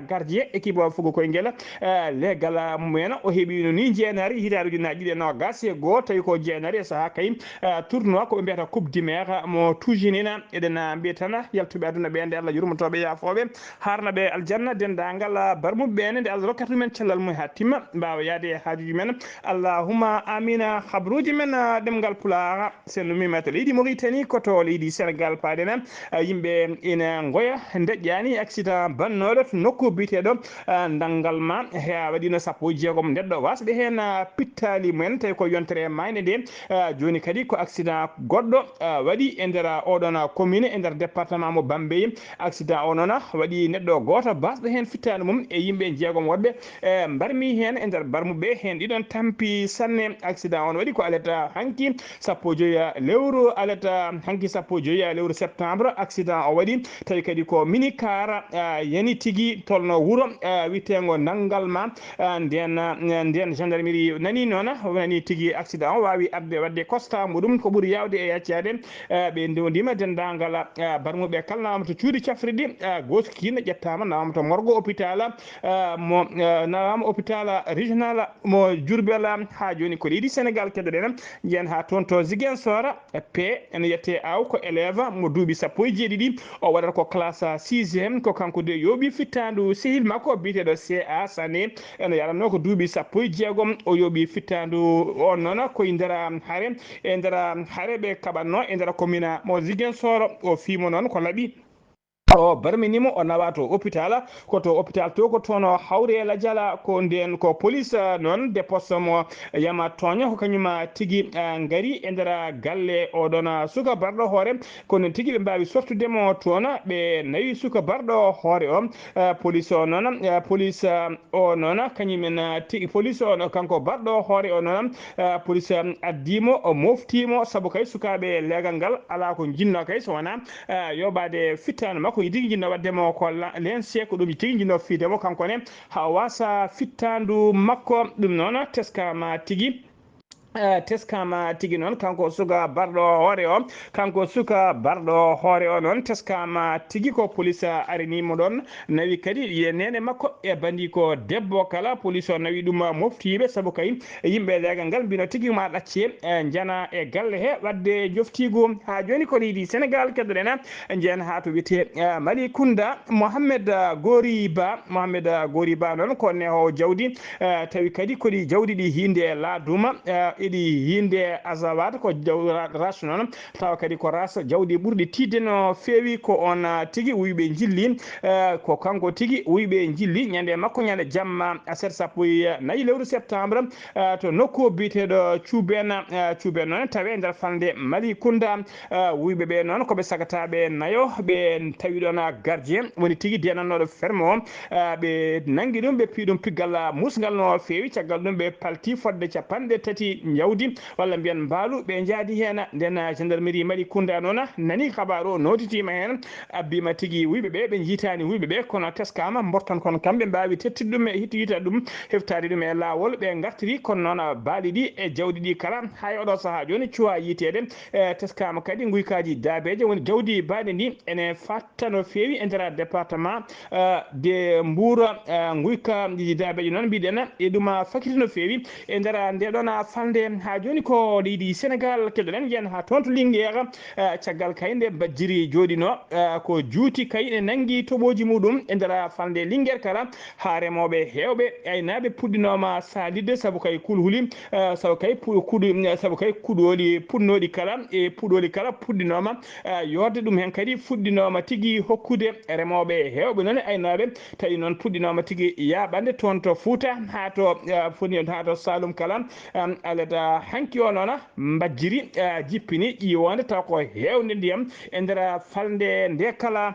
gardien équipe o fugo koye ngel, ah, leegal, ah, mumen. O heɓiino ni jeenaari hitaande ujunnaaji ɗiɗi e noogaas e goo, tawi ko jeenaari e sahaa kay, ah, tournoi ko ɓe mbiyata Coupe du Maire mo Tujinina. Eɗen, ah, mbiya tan yaltuɓe aduna ɓe, nde Allah yurmotooɓe, yaafooɓe, haarna ɓe aljanna, denndaangal, ah, barmuɓe ɓe ne, nde Allah rokkata ɗumen cellal mum haa timma, mbaawa yahde e haajuuji men. Allahumma amina. Habaruuji men, ah, ɗemngal Pulaar, so en ummiima to leydi Mauritanie, ko to leydi Sénégal paaɗen. Ah, yimɓe ina ngoya, ndeƴƴaani accident bannooɗo to nokku biyeteeɗo, ah, Ndanngal ma, he a waɗiino sappo e jeegom neɗɗo wasɓe heen, ah, pittaali mumen, tawi ko yontere maayde nde. Ah, jooni kadi ko accident goɗɗo, ah, waɗi e nder, ah, oɗon, ah, commune, e nder département mo Bambey. Accident o noon, ah, waɗi neɗɗo gooto basɗo heen fittaandu mum e yimɓe jeegom woɗɓe, eh, mbarmi heen e nder barmuɓe heen ɗiɗon tampi sanne. Accident on waɗi ko alata hanki sappo e joyi lewru, alata hanki sappo e joyi lewru septembre. Accident o waɗi tawi kadi ko minicar, ah, yani tigi tolno wuro, ah, witeengo Ndanngal ma. Ah, nden, ah, nden gendarmerie nani noon, nani tigi accident o waawi arde waɗde constat muɗum. Ko ɓuri yaawde e yaccaade, ah, ɓe ndewndima denndaangal, ah, barmuɓe kala nawama to cuuɗi cafrirɗi, ah, gooto kiin ƴettaama nawama to morgue hôpital, ah, mo, ah, nawama hôpital régional mo Diourbel. Haa jooni ko leydi Sénégal keddoɗen, njen haa toon to Ziguinchor. P ene yette aw ko élève mo duuɓi sappo e jeeɗiɗi. O waɗata ko classe sixième. Ko kanko de yooɓi fittaandu sehil makko biyeteeɗo C A Sané. Ene yaranno ko duuɓi sappo e jeegom. O yooɓi fittaandu on noon koye nder hare, e nder hare ɓe kaɓatno e nder commune mo Ziguinchor. O fiimo noon ko laɓi. O barminimo, o nawa to hôpital, ko to hôpital to ko toon o hawri e lajal. Ko nden ko police, ah, noon de poste mo Yama Tooña, ko kañum, ah, tigi, ah, ngari e nder galle oɗon, ah, suka barɗo hoore. Ko noon tigi ɓe mbaawi sortude mo toon, ɓe nawi suka barɗo hoore o. Ah, police o noon, ah, police, ah, o noon, kañum en, ah, tigi police o noon, kanko barɗo hoore o noon, ah, police, ah, addimo, o moftimo, sabu kay sukaaɓe leegal ngal alaa ko njinnoo kay so wonaa, ah, yooɓaade fittaandu makko. Tigi njinnoo waɗde mo ko la-, lense, ko ɗum tigi njinnoo fiide mo kanko ne, haa o waasa fittaandu makko. Ɗum noon teskaama tigi. Eh, teskaama tigi noon, kanko suka barɗo hoore o, kanko suka barɗo hoore o noon, teskaama tigi ko police arini mo ɗoon, nawi kadi e neene makko e bandiiko debbo kala. Police o nawi ɗum moftiiɓe, sabu kay yimɓe leegal ngal mbino tigi ma ɗacce, eh, njana e galle he, waɗde njoftiigu. Haa jooni ko leydi Senegaal keddoɗen, njeyen haa to wiyetee, eh, Malicounda. Mohamed, eh, Gori Ba, Mohamed, eh, Gori Ba noon ko nehoowo jawdi, eh, tawi kadi ko ɗi jawdi ɗi hiinde e laaduma, eh, Ɗi yinde Azawad ko jaw-, ra-, ras noon, tawa kadi ko ras jawɗi ɓurɗi tiiɗde no feewi, ko on, ah, tigi wuyɓe njilli, eh, ko kanko tigi wuyɓe njilli ñande makko, ñande jamma aset sappo e nayi lewru septembre, eh, to nokku biyeteeɗo Cuuben, eh, Cuuben noon tawi e nder falnde Mali Kunda. Eh, wuyɓe ɓe noon ko ɓe sagataaɓe nayo, ɓe tawi ɗoon gardien woni tigi denannooɗo ferme o. Ah, ɓe nanngi ɗum, ɓe pii ɗum piggal, ah, muusngal no feewi. Caggal ɗum, ɓe palti fodde capanɗe tati njawdi, walla mbiyen mbaalu, ɓe njaadi heen. Nden, ah, gendarmerie Mali Kunda noon, ah, nani kabaaru o, nootitiima heen, abbiima tigi wuyɓe ɓe, ɓe njiitaani wuyɓe ɓe, kono teskaama, mbortan kon kamɓe mbaawi tettide ɗum e hitti-, yita ɗum, heftaade ɗum e laawol. Ɓe ngartiri, kono noon, ah, baali ɗi e jawdi ɗi kala, hay oɗo sahaa jooni, cuwaa yiiteede. E, teskaama kadi nguykaaji daabeeje, woni jawdi baali ndi, ene fatta no feewi e nder département, eh, de Mbour, eh, nguykaaji daabeeje noon mbiɗen e ɗum, ah, fakiti no feewi e nder nde ɗoon, ah, falnde. Haa jooni ko leydi Senegal, keɗoɗen, yen haa toon to Linguère, eh, caggal kay nde Bajjiri jooɗinoo, eh, ko juuti kay ene nanngi toɓooji muɗum e nder falnde Linguère kala, haa remooɓe heewɓe, aynaaɓe puɗɗinooma saalidde sabu kay kulhuli, eh, sabu kay pu-, kuɗu-, sabu kay kuɗooli puɗnooɗi kala e puɗooli kala puɗɗinooma, eh, yoorde ɗum heen kadi fuɗɗinooma tigi hokkude remooɓe heewɓe noon e aynaaɓe, tawi noon puɗɗinooma tigi yaaɓande toon to Fuuta haa to, eh, foni haa to Saalum kala, em, alata hanki o noon Mbajjiri, eh, jippini ƴiiwoonde taw ko heewde ndiyam e nder falnde nde kala.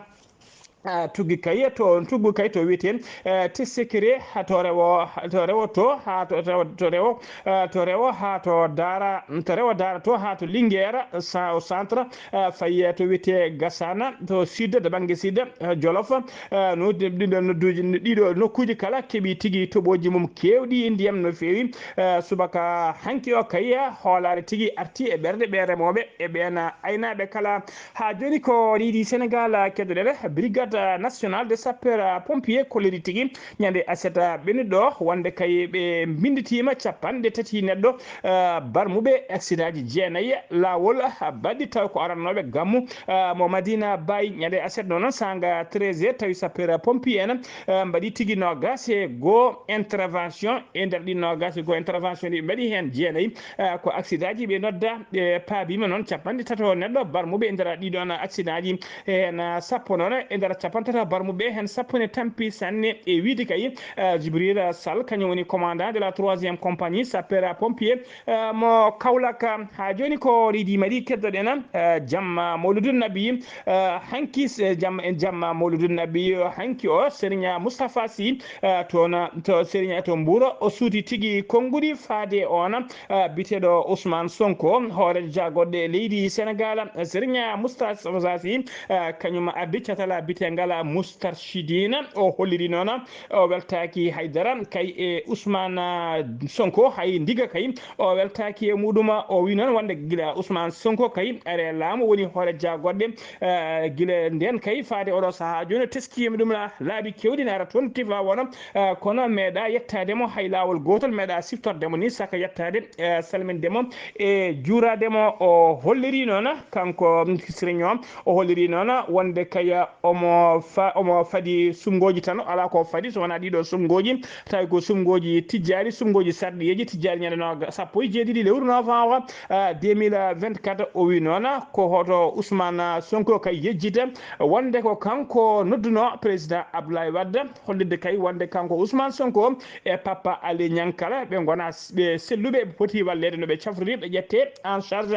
Ah, tuggi kay to, tuggu kay to wiyetee, eh, Tessekere, ha to rewo, to rewo to, ha to, to, to rewo, eh, to rewo ha to Daara, to rewo Daara to ha to Linguère, sa-, au centre, eh, fayi to wiyetee Gassana, to sud, to bannge sud, eh, Jolof, eh, no ɗi-, ɗiɗo nodduuji, ɗiɗo nokkuuji kala keɓi tigi toɓooji mum keewɗi ndiyam no feewi. Eh, subaka hanki o kay hoolaare tigi arti e ɓerɗe ɓe remooɓe e ɓeen aynaaɓe kala. Haa jooni ko leydi Senegal keɗoɗen, Brigade Nationale des Sapeurs Pompiers kolliri tigi ñande aset ɓennuɗo wonde kay ɓe mbinnditiima capanɗe tati neɗɗo, eh, barmuɓe accident ji jeenayi laawol baɗɗi taw ko arannooɓe gammu, eh, mo Madina Baye. Ñande aset noon saanga treize heures tawi sapeurs pompiers en, eh, mbaɗi tigi noogaas e goo intervention. E nder ɗi noogaas e goo intervention ɗi ɓe mbaɗi heen jeenayi, eh, ko accident ji ɓe nodda, ɓe paabiima noon capanɗe tato neɗɗo barmuɓe e nder ɗiɗon accident ji. Heen, ah, sappo noon e nder capanɗe tato barmuɓe, heen sappo ne tampi sanne e wiyde kay, ah, Jibril Sall, kañum woni commandant de la troisième compagnie sapeurs pompiers, ah, mo Kaolack. Haa jooni ko leydi Mali keɗoɗen, ah, jamma Mawludun Nabi, ah, hanki s-, jamma, jamma Mawludun Nabi, hanki o Serigne Moustapha Sy, ah, toon, to Serigne to Mbour, o suuti tigi konnguɗi faade on, ah, biyeteeɗo Ousmane Sonko, hooreejo jaagorɗe leydi Senegal, Serigne Moustapha Sy, ah, kañum addi catal biyetengal Moustarchidine. O holliri noon, o weltaaki haydara kay e Ousmane, ah, Sonko, hay ndiga kay o weltaaki e muɗum. O wi noon wonde gila Ousmane Sonko kay are laamu woni hoore jaagorɗe, ah, gila nden kay faade oɗo sahaa jooni, teskiima ɗum la-, laabi keewɗi ne ara toon Tivaouane, ah, kono meeɗa yettaade mo hay laawol gootol, meeɗa siftorde mo ni saka yettaade, eh, salminde mo e juuraade mo. O holliri noon, kanko, mm, Sirigno, o holliri noon wonde kay omo fa-, omo fadi sumngooji tan, alaa ko fadi so wonaa ɗiɗo sumngooji, tawi ko sumngooji tijjaari, sumngooji sarɗiyeeji tijjaari ñande nooga-, sappo e jeeɗiɗi lewru novembre, ah, deux mille vingt-quatre. O wi noon ko hoto Ousmane Sonko kay yejjita wonde ko kanko nodduno président Abdoulaye Wade, hollirde kay wonde kanko Ousmane Sonko e Papa Alé Niang kala ɓe ngona s-, ɓe selluɓe, ɓe poti walleede no ɓe cafrori, ɓe ƴette en charge.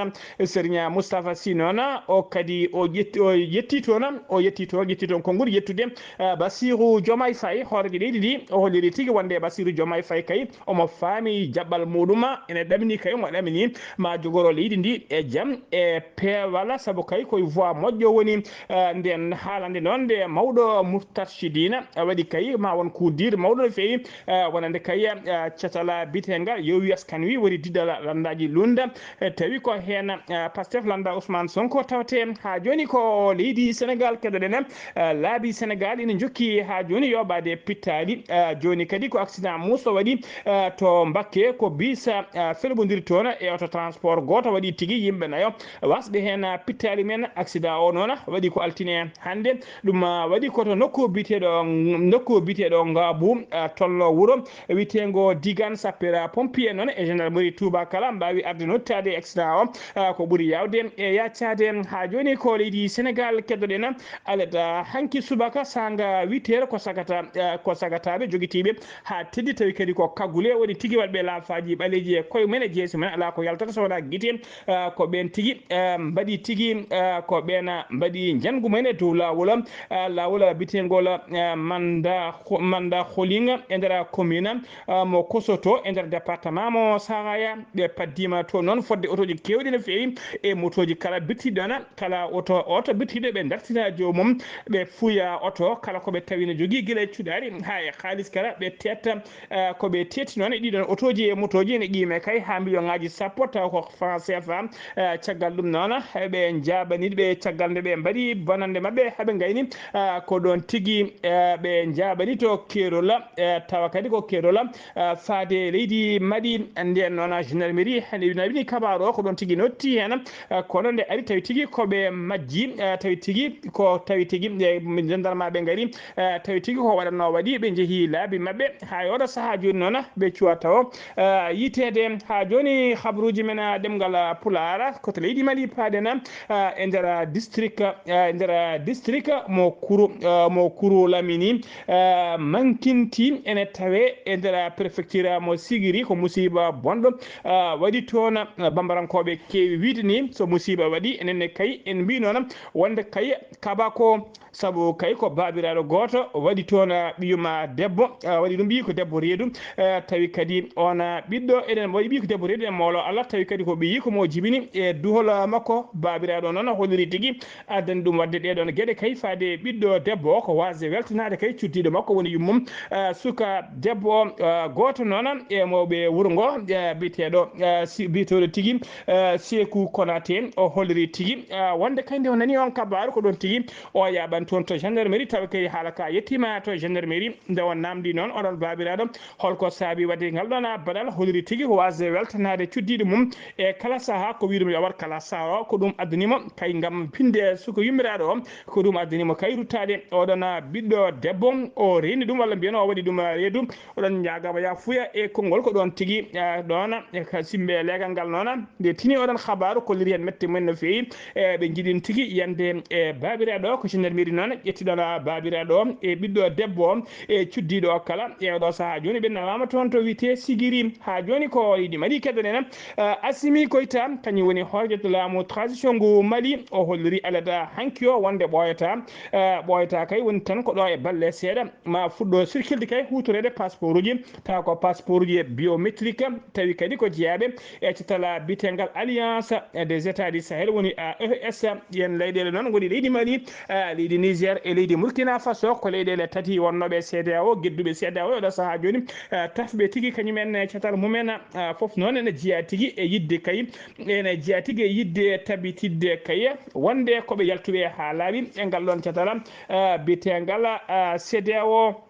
Serigne Moustapha Sy noon, o kadi o ƴetti, o yetti toon, o yetti toon, ƴetti toon konngol yettude, eh, Bassirou Diomaye Faye, hooreejo leydi ndi. O holliri tigi wonde Bassirou Diomaye Faye kay omo faami jaɓɓal muɗum, ene ɗamini kay, omo ɗamini ma jogoro leydi ndi e jam e peewal, sabu kay koye voie moƴƴo woni, eh, nden haalande noon nde mawɗo Moustarchidine waɗi kay ma won ko diir mawɗo no feewi, eh, wonande kay, eh, catal biyetengal Yewwi Askan Wi woni diɗɗal lanndaaji lunda, eh, tawi ko heen, eh, Pastef lannda Ousmane Sonko tawte. Haa jooni ko leydi Senegal keɗoɗen, eh, laabi Senegal ina njokki haa jooni yooɓaade pittaali. Ah, jooni kadi ko accident muuso waɗi, ah, to Mbakke, ko biisa, ah, felɓondiri toon e oto transport gooto waɗi tigi yimɓe nayo wasɓe heen, ah, pittaali men. Accident o noon waɗi ko altine hannde. Ɗum, ah, waɗi ko to nokku biyeteeɗo, nokku biyeteeɗo Ngaabu, ah, tolno wuro wiyeteengo Digan. Sapeur pompier noon e gendarmerie Touba kala mbaawi arde nottaade accident o, ah, ko ɓuri yaawde e yaacaade. Haa jooni ko leydi Senegal keddoɗen. Alada hanki subaka saanga huit heures ko sagata, eh, ko sagataaɓe jogitiiɓe haa teddi, tawi kadi ko kagule woni tigi waɗɓe laafaaji ɓaleeji e koye mumen e jeese mumen, alaa ko yaltata so wonaa gite, eh, ko ɓeen tigi, eh, mbaɗi tigi, eh, ko ɓeen, eh, mbaɗi njanngu mumen e dow laawol, eh, laawol, eh, biyeteengol, eh, manda, manda holinga e nder commune, eh, mo Kosoto e nder département mo Saraya. Ɓe paddiima toon noon fodde otooji keewɗi no feewi e motooji kala bittiɗi ɗoon. Kala oto, oto bittiiɗo ɓe ndartina joomum, ɓe fuya oto kala ko ɓe tawi no jogii gila e cuɗaari haa e haalis kala ɓe teetta, eh, ko ɓe teetti noon e ɗiɗon otooji e motooji ene qiime kay haa million ŋaaji sappo taw ko franc C F A. Eh, caggal ɗum noon, eh, ɓe njaabani ɓe caggal nde ɓe mbaɗi bonannde maɓɓe haa ɓe ngayni, eh, ko ɗoon tigi, eh, ɓe njaabani to keerol, eh, tawa kadi ko keerol, eh, faade e leydi Mali. Ndeen noon, gendarmerie ene wina wini kabaaru o ko ɗoon tigi notti heen, eh, kono nde ari tawi tigi ko ɓe majji, eh, tawi tigi ko tawi tigi, eh, gendarmeɓe ngari, eh, tawi tigi ko waɗatnoo waɗi, ɓe njehi laabi maɓɓe. Haa e oɗo sahaa jooni noon, ɓe cuwa tawo, eh, yiteede. Haa jooni, habruuji men, eh, ɗemngal, eh, Pulaar, ko to leydi Mali paaɗen, eh, e nder, eh, district, eh, e nder, eh, district mo Kuru, eh, mo Kuru Lamini, eh, Mankinti ene tawe e nder, eh, prefecture mo Sigiri. Ko musiiba bonɗo, eh, waɗi toon. Eh, bambarankooɓe keewi wiyde ni, so musiiba waɗi, enen ne kay en mbiy noon wonde kay kabako, sabu kay ko baabiraaɗo gooto waɗi toon, ah, ɓiyum, ah, debbo, ah, waɗi ɗum ɓiyiiko debbo reedu, eh, tawi kadi oon, ah, ɓiɗɗo eɗen waɗi ɓiyiiko debbo reedu, eɗen moolo Allah, tawi kadi ko ɓiyiiko mo jibini e duhol, ah, makko. Baabiraaɗo noon holliri tigi addani ɗum waɗde ɗee ɗoon geɗe kay faade e ɓiɗɗo debbo o, ko waasde weltanaade kay cuddiiɗo makko woni yummum, ah, suka debbo o, ah, gooto noon e mawɓe wuro ngo, ah, biyeteeɗo, ah, si-, biyetooɗo tigi, ah, Seeku Konaté, o holliri tigi, ah, wonde kay nde o nani on kabaaru ko ɗoon tigi o yaaɓan toon to gendarmerie, tawa kay haala ka yettiima to gendarmerie. Nde o naamndi noon oɗon baabiraaɗo, holko saabi waɗde ngal ɗoon baɗal, holliri tigi ko waasde weltanaade cuddiiɗo mum e kala sahaa, ko wiyɗum yo waɗ kala sahaa o, ko ɗum addani mo kay ngam pinde suka yummiraaɗo o, ko ɗum addani mo kay ruttaade oɗon ɓiɗɗo debbo. O reeni ɗum walla mbiyen o waɗi ɗum reedu. Oɗon ñaagaama yaafuya e konngol ko ɗoon tigi, eh, ɗoon, eh, ka simbe leegal ngal noon. Nde tini oɗon habaaru kolliri heen mette mumen no feewi. Eh, ɓe njiɗin tigi yande e baabiraaɗo o, ko gendarmerie noon ƴettiɗon baabiraaɗo o e ɓiɗɗo debbo o e cuddiiɗo o kala. E oɗo sahaa jooni ɓe nawaama toon to wiyetee Sigiri. Haa jooni ko leydi Mali keddoɗen. Eh, Assimi Goïta, kañum woni hooreejo laamu transition ngu Mali. O holliri alada hanki o wonde ɓooyata, eh, ɓooyata kay woni tan ko ɗo e balle seeɗa ma fuɗɗo sirkilde kay huutoreede passeport uji, tawa ko passeport uji biométrique, tawi kadi ko jeyaaɓe e catal biyeteengal Alliance des États du Sahel, woni A E S. Ɗiyen leyɗeele noon ngoni leydi Mali, eh, leydi Niger e leydi Burkina Faso, ko leyɗeele tati wonnooɓe C E D E A O, gedduɓe C E D E A O e oɗo sahaa jooni, eh, tafɓe tigi kañumen e catal mumen, eh, fof noon ene jeyaa tigi e yiɗde kay, ene jeyaa tigi e yiɗde tabitidde kay wonde ko ɓe yaltuɓe haa laaɓi e ngal ɗoon catal, eh, biyeteengal, eh, C E D E A O.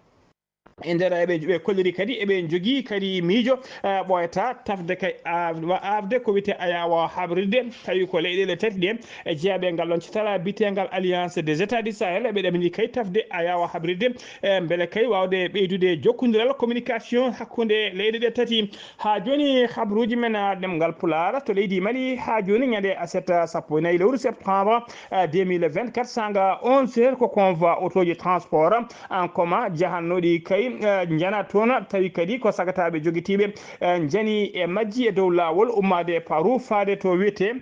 E nder eɓe, ɓe kolliri kadi eɓe njogii kadi miijo, eh, ɓooyata tafde kay, ah, wa-, aafde ko wiyetee ayaawo habrirde, tawi ko leyɗeele tati ɗe, e jeyaɓe ngal ɗoon catal biyeteengal Alliance des États du Sahel, eɓe ɗamini kay tafde ayaawo habrirde, eh, mbele kay waawde ɓeydude jokkondiral communication hakkunde leyɗe ɗe tati. Haa jooni habruuji men, ah, ɗemngal Pulaar to leydi Mali, haa jooni ñande aset, ah, sappo e nayi lewru septembre, ah, deux mille vingt-quatre, saanga onze heures, ko convoi otooji transport en commun jahannooɗi kay, eh, njana toon, tawi kadi ko sagataaɓe jogitiiɓe, eh, njani e majji e dow laawol ummaade Paru faade to wiyetee,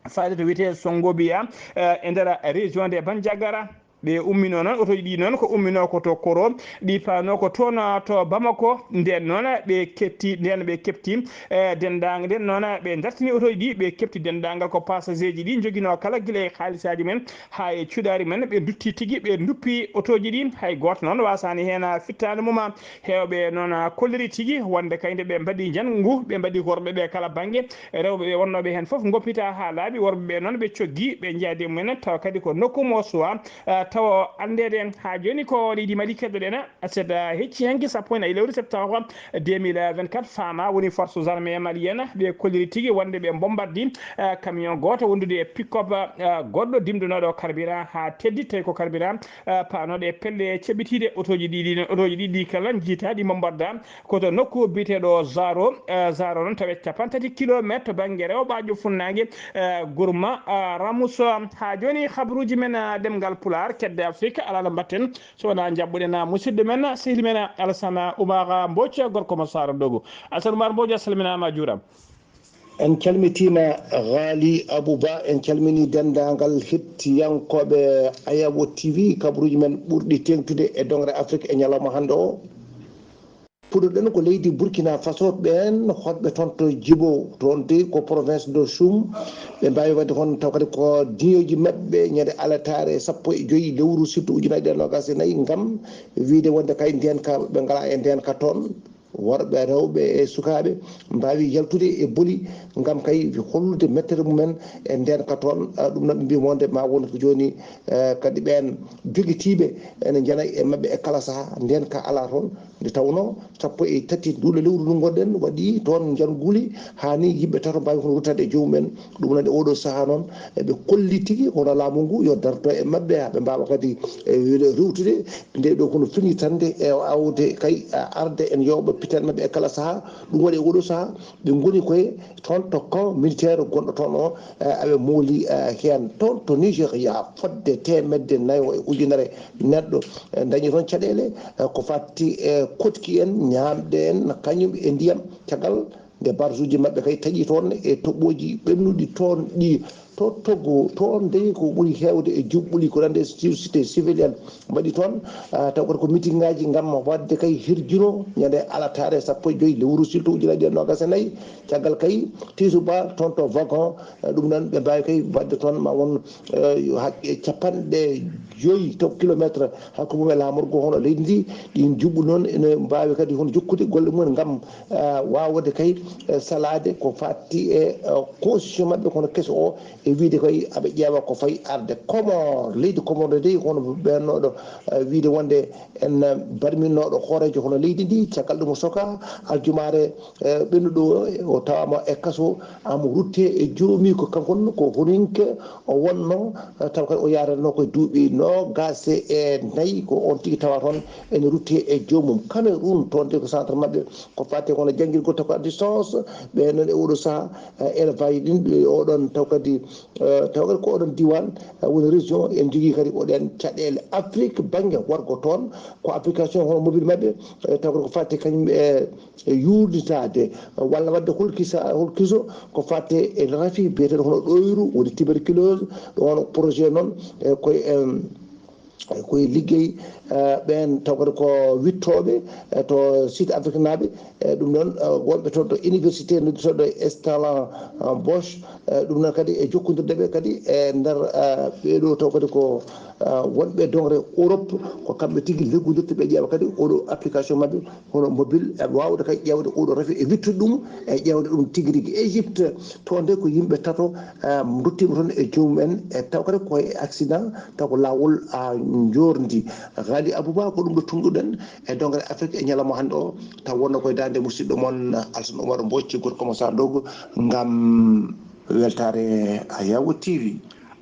faade to wiyetee Songobiya, eh, e nder région de Bandiagara. Ɓe umminoo noon, otooji ɗi noon ko umminoo ko to Koro, ɗi paanoo ko toon to Bamako. Nden noon ɓe keɓti, nden ɓe keɓti, eh, denndaangal, nden noon ɓe ndartini otooji ɗi, ɓe keɓti denndaangal ko pasageeji ɗi njoginoo kala gila e haalisaaji men haa e cuɗaari men. Ɓe ndutti tigi, ɓe nduppi otooji ɗi, hay gooto noon waasaani heen fittaandu mum. Heewɓe noon kolliri tigi wonde kay nde ɓe mbaɗi njanngu, ɓe mbaɗi worɓe ɓe kala bannge, rewɓe ɓe wonnooɓe heen fof ngoppitaa haa laaɓi, worɓe ɓe noon ɓe coggi, ɓe njaadi e mumen, tawa kadi ko nokku mo suwaa, ah, Tawa anndeede haa jooni ko leydi Mali keɗoɗen, aset hecci hanki sappo e nayi lewru septembre deux mille vingt-quatre, fama woni forces armées maliennes ɓe kolliri tigi wonde ɓe bombardé, eh, camion gooto wondude e pick-up, eh, goɗɗo dimdunoɗo carburant haa teddi, tawi ko carburant, eh, paanoɗo e pelle ceɓitiiɗe. Otooji ɗiɗi, otooji ɗiɗi kala jiitaɗi bombardé. Ko to nokku biyeteeɗo Zaro, eh, Zaro noon tawa capanɗe tati kilometre to bannge rewɓaajo funnaange, eh, Gourma, eh, Ramus. Haa jooni, habruuji men, eh, ɗemngal Pulaar, kedde Afrik, alaa no mbaɗten so wonaa njaɓɓuɗen, eh, musidɗo men, sehil men, eh, Alassane Oumar Mbodj, gorko mo Saara Dogo. Alassane Oumar Mbodj, a salminaama, a juuraama. En calmitiima, Ghali Abou Ba, en calminii denndaangal hettiyankooɓe Ayawo T V, kabruuji men ɓurɗi teeŋtude e doŋre Afrik e ñalawma hannde o. Puɗɗoɗen ko leydi Burkina Faso, ɓeen hoɗɓe toon to Djibo, toon de ko province de Choum. Ɓe mbaawi waɗde hono taw kadi ko diñooji maɓɓe ñande alataare sappo e joyi lewru sittu ujunaaji ɗiɗi e noogaas e nayi, ngam wiyde wonde kay ndeenka ɓe ngalaa e ndeenka toon. Worɓe, rewɓe e sukaaɓe mbaawi yaltude e boli ngam kay hollude mettere mumen e ndeenka toon. Ah, ɗum noon ɓe mbii wonde ma won ko jooni, eh, kadi ɓeen jogitiiɓe ene njana e maɓɓe e kala sahaa, ndeenka alaa toon. Nde tawnoo sappo e tati nduulo lewru ndu ngonɗen waɗi toon njanguli, haa ni yimɓe tato mbaawi hono ruttade e joomum en. Ɗum noon e oɗo sahaa noon, eɓe kolli tigi hono laamu ngu yo darto e maɓɓe, haa ɓe mbaawa kadi, e, rewtude nde ɗo kono fini tande e awde kay, a, arde en yewɓe pitan maɓɓe e kala sahaa. Ɗum waɗi e oɗo sahaa ɓe ngoni koye toon to camp militaire gonɗo toon o, e, aɓe mooli, e, heen. Toon to Nigeria, fodde teemedde nayo e ujunere neɗɗo, e, dañi toon caɗeele, e, ko fatti e koɗki en, ñaamɗe en, kañum e ndiyam. Caggal nde barsuuji maɓɓe kay taƴi toon e toɓɓooji ɓennuɗi toon ɗi, to Togo, toon dey ko ɓuri heewde e juɓɓuli ko nande société civilienne mbaɗi toon, ah, taw kadi ko meeting ngaaji ngam waɗde kay hirjino ñande alataare sappo e joyi lewru silto ujunaaji ɗiɗi e noogaas e nayi. Caggal kay, Tisubar toon to Wagon, eh, ɗum noon ɓe mbaawi kay waɗde toon ma won, eh, yo hakke capanɗe joyi to kilometre hakkunde mum e laamorgo hono leydi ndi. Ɗin juɓɓuli noon ene mbaawi kadi hono jokkude golle mumen ngam, eh, waawde kay, eh, salaade ko fatti e, eh, constitution maɓɓe kono keso o, e wiyde koye aɓe ƴeewa ko fayi arde Comores. Leydi Comores dey hono ɓennooɗo, eh, wiyde wonde en, eh, barminnooɗo hooreejo hono leydi ndi, caggal ɗum o soka aljumaare, eh, ɓennuɗo o, o tawaama e kaso, ama rutte e joomi ko kanko ko honinke o wonno, eh, tawa kadi o yaranno koye duuɓi noogaas e nayi, ko on tigi tawa toon ene rutte e joomum. Cameroun, toon de ko centre maɓɓe ko fate kono janngirgol taw ko à distance, ɓe noon e oɗo sahaa, eh, ene mbawi ɗin, ɓe oɗon taw kadi, eh, taw kadi ko oɗon diwan, eh, woni région, en jogii kadi oɗen caɗeele Afrique bannge wargo toon, ko application hono mobile maɓɓe, eh, taw kadi ko fate kañum e, e yurditaade, eh, walla waɗde holkisa, holkiso, ko fate e rafi biyeteeɗo hono ɗoyru, woni tuberculose, ɗo on projet noon, eh, koye, em, koye liggey, eh, ɓeen taw kadi ko wittooɓe, eh, to site afrique naaɓe, eh, ɗum noon, eh, wonɓe toon to université nodditoɗo e Stellenbosch, eh, ɗum noon kadi e jokkondirde ɓe kadi e nder, eh, ɓeeɗo taw kadi ko, eh, wonɓe dongre Europe, ko kamɓe tigi liggodirta ɓe ƴeewa kadi oɗo application maɓɓe hono mobile, e waawde kay ƴeewde oɗo rafi e wittude ɗum, e ƴeewde ɗum tigi rigi. Égypte, toon de ko yimɓe tato, eh, nduttiima toon e joomum en, e taw kadi ko e accident, taw ko laawol, ah, njoorndi. Ghali Abouba, ko ɗum ɗo tumɗuɗen e dongre Afrique e ñalawma hannde o, taw wonno koye daande musidɗo mon, Alassane Oumar Mbocci, gorko mo Sadogo, ngam weltaare Ayawo T V.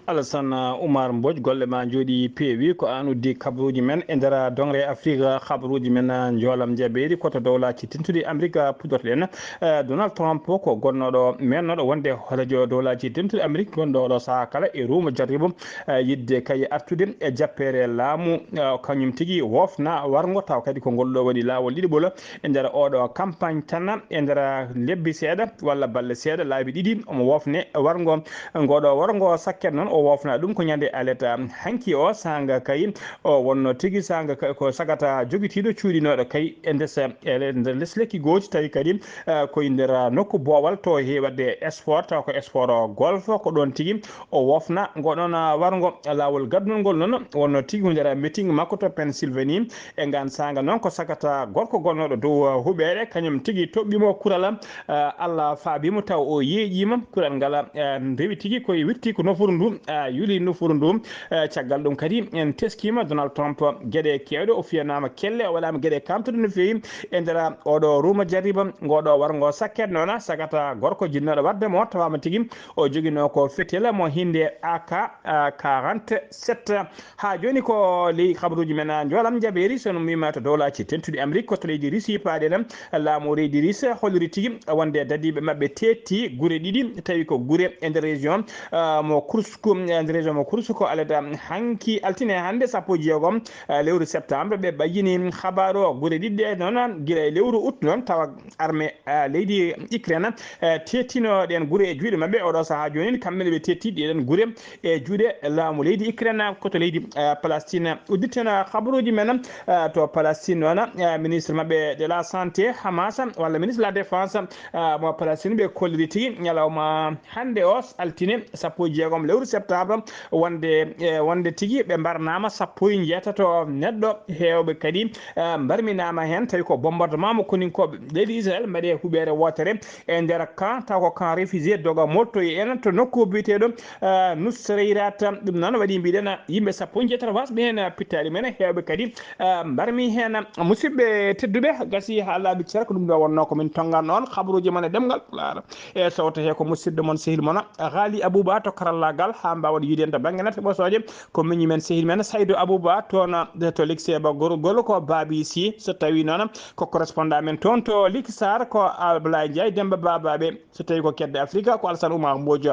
Alassane Oumar Mbodj, golle ma njooɗi peewi, ko an uddi kabaruuji men e nder dongre Afrique, kabaruuji men njoolam njabeeri ko to dowlaaji tedduɗi Amerik puɗɗortoɗen. Eh, Donald Trump ko gonnooɗo mennooɗo wonde hooreejo dowlaaji tedduɗi Amerik gonɗo oɗo sahaa kala e ruumo jarribo, eh, yiɗde kay artude e jappeere laamu, eh, kañum tigi wofna warngo taw kadi ko ngol ɗo waɗi laawol ɗiɗi ɓolo e nder oɗo campagne tan e nder lebbi seeɗa walla balle seeɗa laabi ɗiɗi omo wofne warngo. Ngoɗo worgo sakkere noon o wofna ɗum ko ñande aleta hanki o sanga kay o wonno tigi sanga kay ko sagata jogitiiɗo cuuɗinooɗo kay e ndesa e le- nder lesleki gooti tawi kadi, eh, koye nder nokku boowal to heewi waɗde sport taw ko sport golf ko ɗoon tigi o wofna ngoɗon warngo laawol gaddunol ngol noon wonno tigi ko nder meeting makko to Pennsylvanie. E ngaan saanga noon ko sagata gorko gonnooɗo dow, uh, huɓeere, kañum tigi toɓɓiimo kural, uh, Allah faabiimo taw o yeeƴiima kural ngal, uh, rewi tigi ko witti ko nofuru ndu eh, yuli nufuru ndu. Eh, caggal ɗum kadi en teskiima Donald Trump geɗe keewɗe, o fiyanaama kelle, o waɗaama geɗe kamtuɗe no feewi e nder oɗo ruuma jarriba ngoɗo warngo sakket noona sagata gorko jinnooɗo waɗde mo tawaama tigi o joginoo ko fetel mo hinnde A K quarante-sept. Haa jooni ko ley kabaruuji men a njoolam jabeeri, so no mbiima to dowlaaji tentuɗi Amérique, ko to leydi Russie paaɗen. Laamu leydi Russie holliri tigi wonde dadiiɓe maɓɓe teetti gure ɗiɗi, tawi ko gure e nder région, ah, mo Kursk, e nder région mo Kursk ko alada hanki altine hannde sappo e jeegom, ah, lewru septembre. Ɓe ɓayyini habaru o gure ɗiɗi ɗe noon gila e lewru août noon tawa armée, ah, leydi Ukraine, eh, teettino ɗen gure e juuɗe maɓɓe. Oɗo sahaa jooni kamɓe ne ɓe teetti ɗeɗen gure e juuɗe laamu leydi Ukraine, ko to leydi, eh, Palestine. Udditen, eh, kabaruuji men, eh, to Palestine noon, eh, ministre maɓɓe de la santé Hamas walla ministre de la défense, eh, mo Palestine ɓe kolliri tigi ñalawma hannde o altine sappo e jeegom lewru septembre wonde, eh, wonde tigi ɓe mbarnaama sappo e njeetato neɗɗo heewɓe kadi, eh, mbarminaama heen tawi ko bombardement mo koninkooɓe leydi Israel mbaɗe huɓeere wootere e nder camp taw ko camp réfugié doga moltoyi en to nokku biyeteeɗo, eh, Nusreyrat. Ɗum noon waɗi mbiɗen yimɓe sappo e njeetato wasɓe heen pittaali men heewɓe kadi, eh, mbarmi heen. Musidɓe tedduɓe, gasi haa laaɓi cer ko ɗum ɗo wonnoo ko min tongan noon kabaruuji mon e ɗemngal Pulaar. E sowto he ko musidɗo mon sehil mon Ghali Abouba to karallaagal haa mbaawen yiide en to bannge nate ɓosooje ko miñi men sehil men Saydo Abouba toon to Likseeba Gorgol ko Baabi Si so tawi noon ko correspondant men toon to Liksaar ko Ablaye Ndiaye Demba Babaɓe so tawi ko kedde Afrika ko Alsan Oumar Mbodj.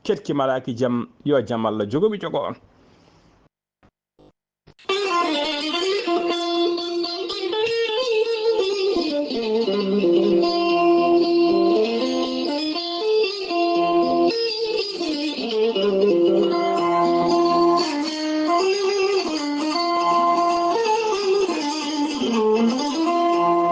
Ketki malaaki jam yo jam Allah jogo mi jogo on.